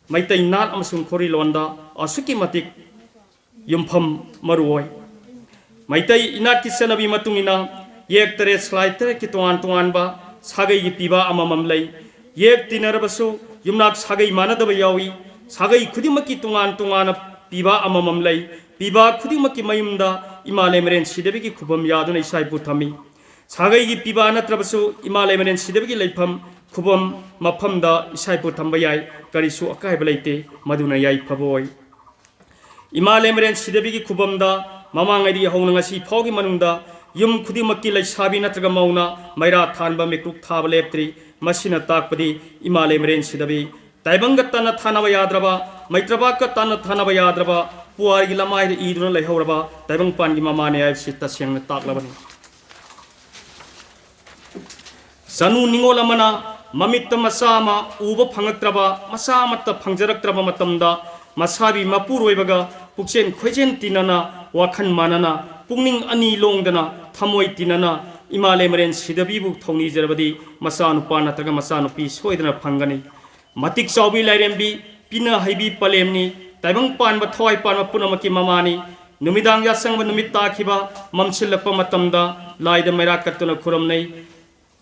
ꯃꯩꯇꯩ ꯅꯥꯠ ꯑꯃꯁꯨꯡ ꯈꯣꯔꯤꯂꯣꯟꯗ ꯑꯁꯨꯛꯀꯤ ꯃꯇꯤꯛ ꯌꯨꯝꯐꯝ ꯃꯔꯨ ꯑꯣꯏ꯫ ꯃꯩꯇꯩ ꯏꯅꯥꯠꯀꯤ ꯆꯠꯅꯕꯤ ꯃꯇꯨꯡ ꯏꯟꯅ ꯌꯦꯛ ꯇꯔꯦꯠ ꯁꯂꯥꯏ ꯇꯔꯦꯠꯀꯤ ꯇꯣꯉꯥꯟ ꯇꯣꯉꯥꯟꯕ ꯁꯥꯒꯩꯒꯤ ꯄꯤꯕ ꯑꯃꯃꯝ ꯂꯩ꯫ ꯌꯦꯛ ꯇꯤꯟꯅꯔꯕꯁꯨ ꯌꯨꯝꯅꯥꯛ ꯁꯥꯒꯩ ꯃꯥꯟꯅꯗꯕ ꯌꯥꯎꯏ꯫ ꯁꯥꯒꯩ ꯈꯨꯗꯤꯡꯃꯛꯀꯤ ꯇꯣꯉꯥꯟ ꯇꯣꯉꯥꯟꯅ ꯄꯤꯕ ꯑꯃꯃꯝ ꯂꯩ꯫ ꯄꯤꯕ ꯈꯨꯗꯤꯡꯃꯛꯀꯤ ꯃꯌꯨꯝꯗ ꯏꯃꯥ ꯂꯩꯃꯔꯦꯟ ꯁꯤꯗꯕꯤꯒꯤ ꯈꯨꯕꯝ ꯌꯥꯗꯨꯅ ꯏꯆꯥ ꯏꯄꯨ ꯊꯝꯃꯤ꯫ ꯁꯥꯒꯩꯒꯤ ꯄꯤꯕ ꯅꯠꯇ꯭ꯔꯕꯁꯨ ꯏꯃꯥ ꯂꯩꯃꯔꯦꯟ ꯁꯤꯗꯕꯤꯒꯤ ꯂꯩꯐꯝ ꯈꯨꯕꯝ ꯃꯐꯝꯗ ꯏꯆꯥ ꯏꯄꯨ ꯊꯝꯕ ꯌꯥꯏ, ꯀꯔꯤꯁꯨ ꯑꯀꯥꯏꯕ ꯂꯩꯇꯦ, ꯃꯗꯨꯅ ꯌꯥꯏꯐꯕ ꯑꯣꯏ꯫ ꯏꯃꯥ ꯂꯩꯃꯔꯦꯟ ꯁꯤꯗꯕꯤꯒꯤ ꯈꯨꯕꯝꯗ ꯃꯃꯥꯡꯉꯩꯗꯒꯤ ꯍꯧꯅ ꯉꯁꯤ ꯐꯥꯎꯒꯤ ꯃꯅꯨꯡꯗ ꯌꯨꯝ ꯈꯨꯗꯤꯡꯃꯛꯀꯤ ꯂꯩꯁꯥꯕꯤ ꯅꯠꯇ꯭ꯔꯒ ꯃꯧꯅ ꯃꯩꯔꯥ ꯊꯥꯟꯕ ꯃꯤꯀꯨꯞ ꯊꯥꯕ ꯂꯦꯞꯇ꯭ꯔꯤ꯫ ꯃꯁꯤꯅ ꯇꯥꯛꯄꯗꯤ ꯏꯃꯥ ꯂꯩꯃꯔꯦꯟ ꯁꯤꯗꯕꯤ ꯇꯥꯏꯕꯪꯒ ꯇꯠꯅ ꯊꯥꯅꯕ ꯌꯥꯗ꯭ꯔꯕ, ꯃꯩꯇ꯭ꯔꯕꯥꯛꯀ ꯇꯠꯅ ꯊꯥꯅꯕ ꯌꯥꯗ꯭ꯔꯕ ꯄꯨꯋꯥꯔꯤꯒꯤ ꯂꯃꯥꯏꯗ ꯏꯗꯨꯅ ꯂꯩꯍꯧꯔꯕ ꯇꯥꯏꯕꯪꯄꯥꯟꯒꯤ ꯃꯃꯥꯅꯤ ꯍꯥꯏꯕꯁꯤ ꯇꯁꯦꯡꯅ ꯇꯥꯛꯂꯕꯅꯤ꯫ ꯆꯅꯨ ꯅꯤꯉꯣꯜ ꯑꯃꯅ ꯃꯃꯤꯠꯇ ꯃꯆꯥ ꯑꯃ ꯎꯕ ꯐꯪꯉꯛꯇ꯭ꯔꯕ, ꯃꯆꯥ ꯑꯃꯠꯇ ꯐꯪꯖꯔꯛꯇ꯭ꯔꯕ ꯃꯇꯝꯗ, ꯃꯁꯥꯕꯤ ꯃꯄꯨꯔꯣꯏꯕꯒ ꯄꯨꯛꯆꯦꯟ ꯈꯣꯏꯖꯦꯟ ꯇꯤꯟꯅꯅ, ꯋꯥꯈꯜ ꯃꯥꯟꯅꯅ, ꯄꯨꯛꯅꯤꯡ ꯑꯅꯤ ꯂꯣꯡꯗꯅ, ꯊꯃꯣꯏ ꯇꯤꯟꯅꯅ ꯏꯃꯥ ꯂꯩꯃꯔꯦꯟ ꯁꯤꯗꯕꯤꯕꯨ ꯊꯧꯅꯤꯖꯔꯕꯗꯤ ꯃꯆꯥꯅꯨꯄꯥ ꯅꯠꯇ꯭ꯔꯒ ꯃꯆꯥꯅꯨꯄꯤ ꯁꯣꯏꯗꯅ ꯐꯪꯒꯅꯤ꯫ ꯃꯇꯤꯛ ꯆꯥꯎꯕꯤ ꯂꯥꯏꯔꯦꯝꯕꯤ, ꯄꯤꯅ ꯍꯩꯕꯤ ꯄꯂꯦꯝꯅꯤ, ꯇꯥꯏꯕꯪ ꯄꯥꯟꯕ ꯊꯋꯥꯏ ꯄꯥꯟꯕ ꯄꯨꯝꯅꯃꯛꯀꯤ ꯃꯃꯥꯅꯤ꯫ ꯅꯨꯃꯤꯗꯥꯡ ꯌꯥꯆꯪꯕ ꯅꯨꯃꯤꯠ ꯇꯥꯈꯤꯕ ꯃꯝꯁꯤꯜꯂꯛꯄ ꯃꯇꯝꯗ ꯂꯥꯏꯗ ꯃꯩꯔꯥ ꯀꯠꯇꯨꯅ ꯈꯨꯔꯨꯝꯅꯩ꯫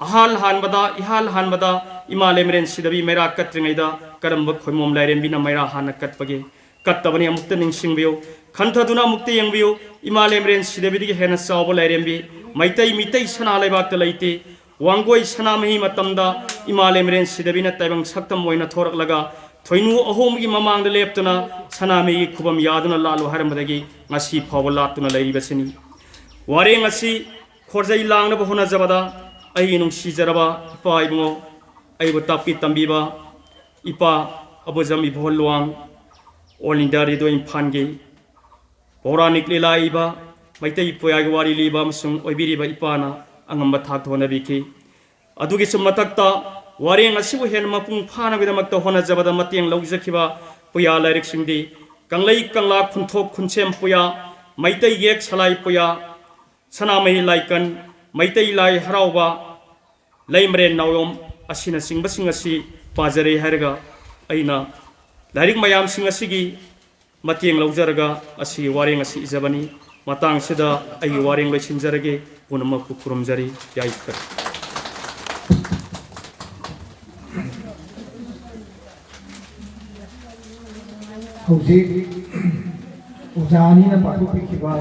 ꯑꯍꯥꯜ ꯍꯥꯟꯕꯗ, ꯏꯍꯥꯜ ꯍꯥꯟꯕꯗ ꯏꯃꯥ ꯂꯩꯃꯔꯦꯟ ꯁꯤꯗꯕꯤ ꯃꯩꯔꯥ ꯀꯠꯇ꯭ꯔꯤꯉꯩꯗ ꯀꯔꯝꯕ ꯈꯣꯏꯃꯣꯝ ꯂꯥꯏꯔꯦꯝꯕꯤꯅ ꯃꯩꯔꯥ ꯍꯥꯟꯅ ꯀꯠꯄꯒꯦ? ꯀꯠꯇꯕꯅꯤ, ꯑꯃꯨꯛꯇ ꯅꯤꯡꯁꯤꯡꯕꯤꯌꯨ꯫ ꯈꯟꯊꯗꯨꯅ ꯑꯃꯨꯛꯇ ꯌꯦꯡꯕꯤꯌꯨ꯫ ꯏꯃꯥ ꯂꯩꯃꯔꯦꯟ ꯁꯤꯗꯕꯤꯗꯒꯤ ꯍꯦꯟꯅ ꯆꯥꯎꯕ ꯂꯥꯏꯔꯦꯝꯕꯤ ꯃꯩꯇꯩ, ꯃꯤꯇꯩ ꯁꯅꯥ ꯂꯩꯕꯥꯛꯇ ꯂꯩꯇꯦ꯫ ꯋꯥꯡꯒꯣꯏ ꯁꯅꯥꯃꯍꯤ ꯃꯇꯝꯗ ꯏꯃꯥ ꯂꯩꯃꯔꯦꯟ ꯁꯤꯗꯕꯤꯅ ꯇꯥꯏꯕꯪ ꯁꯛꯇꯝ ꯑꯣꯏꯅ ꯊꯣꯔꯛꯂꯒ ꯊꯣꯏꯅꯨ ꯑꯍꯣꯡꯕꯒꯤ ꯃꯃꯥꯡꯗ ꯂꯦꯞꯇꯨꯅ ꯁꯅꯥꯃꯍꯤꯒꯤ ꯈꯨꯕꯝ ꯌꯥꯗꯨꯅ ꯂꯥꯠꯂꯨ ꯍꯥꯏꯔꯝꯕꯗꯒꯤ ꯉꯁꯤ ꯐꯥꯎꯕ ꯂꯥꯠꯇꯨꯅ ꯂꯩꯔꯤꯕꯁꯤꯅꯤ꯫ ꯋꯥꯔꯦꯡ ꯑꯁꯤ ꯈꯣꯔꯖꯩ ꯂꯥꯡꯅꯕ ꯍꯣꯠꯅꯖꯕꯗ ꯑꯩꯒꯤ ꯅꯨꯡꯁꯤꯖꯔꯕ ꯏꯄꯥ ꯏꯕꯨꯡꯉꯣ, ꯑꯩꯕꯨ ꯇꯥꯛꯄꯤ ꯇꯝꯕꯤꯕ ꯏꯄꯥ ꯑꯕꯨꯖꯝ ꯏꯕꯣꯍꯜ ꯂꯨꯋꯥꯡ, ꯑꯣꯜ ꯏꯟꯗꯤꯌꯥ ꯔꯦꯗꯤꯑꯣ ꯏꯝꯐꯥꯜꯒꯤ ꯄꯧꯔꯥꯅꯤꯛ ꯂꯤꯂꯥ ꯏꯕ, ꯃꯩꯇꯩ ꯄꯨꯌꯥꯒꯤ ꯋꯥꯔꯤ ꯂꯤꯕ ꯑꯃꯁꯨꯡ ꯑꯣꯏꯕꯤꯔꯤꯕ ꯏꯄꯥꯅ ꯑꯉꯝꯕ ꯊꯥꯛꯇ ꯍꯣꯠꯅꯕꯤꯈꯤ꯫ ꯑꯗꯨꯒꯤꯁꯨ ꯃꯊꯛꯇ ꯋꯥꯔꯦꯡ ꯑꯁꯤꯕꯨ ꯍꯦꯟꯅ ꯃꯄꯨꯡ ꯐꯥꯅꯕꯒꯤꯗꯃꯛꯇ ꯍꯣꯠꯅꯖꯕꯗ ꯃꯇꯦꯡ ꯂꯧꯖꯈꯤꯕ ꯄꯨꯌꯥ ꯂꯥꯏꯔꯤꯛꯁꯤꯡꯗꯤ ꯀꯪꯂꯩ ꯀꯪꯂꯥ ꯈꯨꯟꯊꯣꯛ ꯈꯨꯟꯁꯦꯝ ꯄꯨꯌꯥ, ꯃꯩꯇꯩ ꯌꯦꯛ ꯁꯂꯥꯏ ꯄꯨꯌꯥ, ꯁꯅꯥꯃꯍꯤ ꯂꯥꯏꯀꯟ, ꯃꯩꯇꯩ ꯂꯥꯏ ꯍꯔꯥꯎꯕ, ꯂꯩꯃꯔꯦꯟ ꯅꯥꯎꯌꯣꯝ ꯑꯁꯤꯅꯆꯤꯡꯕꯁꯤꯡ ꯑꯁꯤ ꯄꯥꯖꯔꯦ ꯍꯥꯏꯔꯒ ꯑꯩꯅ ꯂꯥꯏꯔꯤꯛ ꯃꯌꯥꯝꯁꯤꯡ ꯑꯁꯤꯒꯤ ꯃꯇꯦꯡ ꯂꯧꯖꯔꯒ ꯑꯁꯤꯒꯤ ꯋꯥꯔꯦꯡ ꯑꯁꯤ ꯏꯖꯕꯅꯤ꯫ ꯃꯇꯥꯡꯁꯤꯗ ꯑꯩꯒꯤ ꯋꯥꯔꯦꯡ ꯂꯣꯏꯁꯤꯟꯖꯔꯒꯦ꯫ ꯄꯨꯝꯅꯃꯛꯄꯨ ꯈꯨꯔꯨꯝꯖꯔꯤ꯫ ꯌꯥꯏꯐꯔꯦ꯫ ꯍꯧꯖꯤꯛ ꯑꯣꯖꯥ ꯑꯅꯤꯅ ꯄꯥꯊꯣꯛꯄꯤꯈꯤꯕ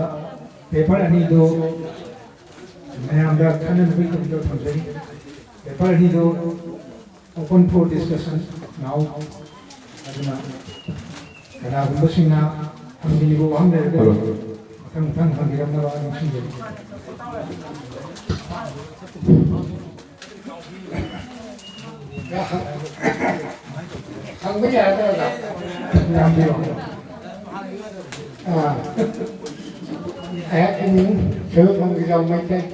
ꯄꯦꯄꯔ ꯑꯅꯤꯗꯨ ꯃꯌꯥꯝꯗ ꯈꯟꯅꯅꯕꯒꯤꯗꯃꯛꯇ ꯊꯝꯖꯔꯤ꯫ ꯄꯦꯄꯔ ꯑꯅꯤꯗꯨ open for discussion now. ꯑꯗꯨꯅ ꯀꯅꯥꯒꯨꯝꯕꯁꯤꯡꯅ ꯍꯪꯕꯤꯅꯤꯡꯕ ꯋꯥꯍꯪ ꯂꯩꯔꯒꯗꯤ ꯃꯊꯪ ꯃꯊꯪ ꯍꯪꯕꯤꯔꯛꯅꯕ ꯅꯤꯡꯁꯤꯡꯖꯔꯤ꯫ ꯍꯪꯕ ꯌꯥꯒꯗ꯭ꯔꯥ? ꯌꯥꯝꯕꯤꯔꯣ꯫ ꯑꯥ, ꯑꯩꯍꯥꯛꯀꯤ ꯃꯤꯡ ꯁꯣꯏꯕꯝ ꯊꯣꯡꯕꯤꯖꯥꯎ ꯃꯩꯇꯩ꯫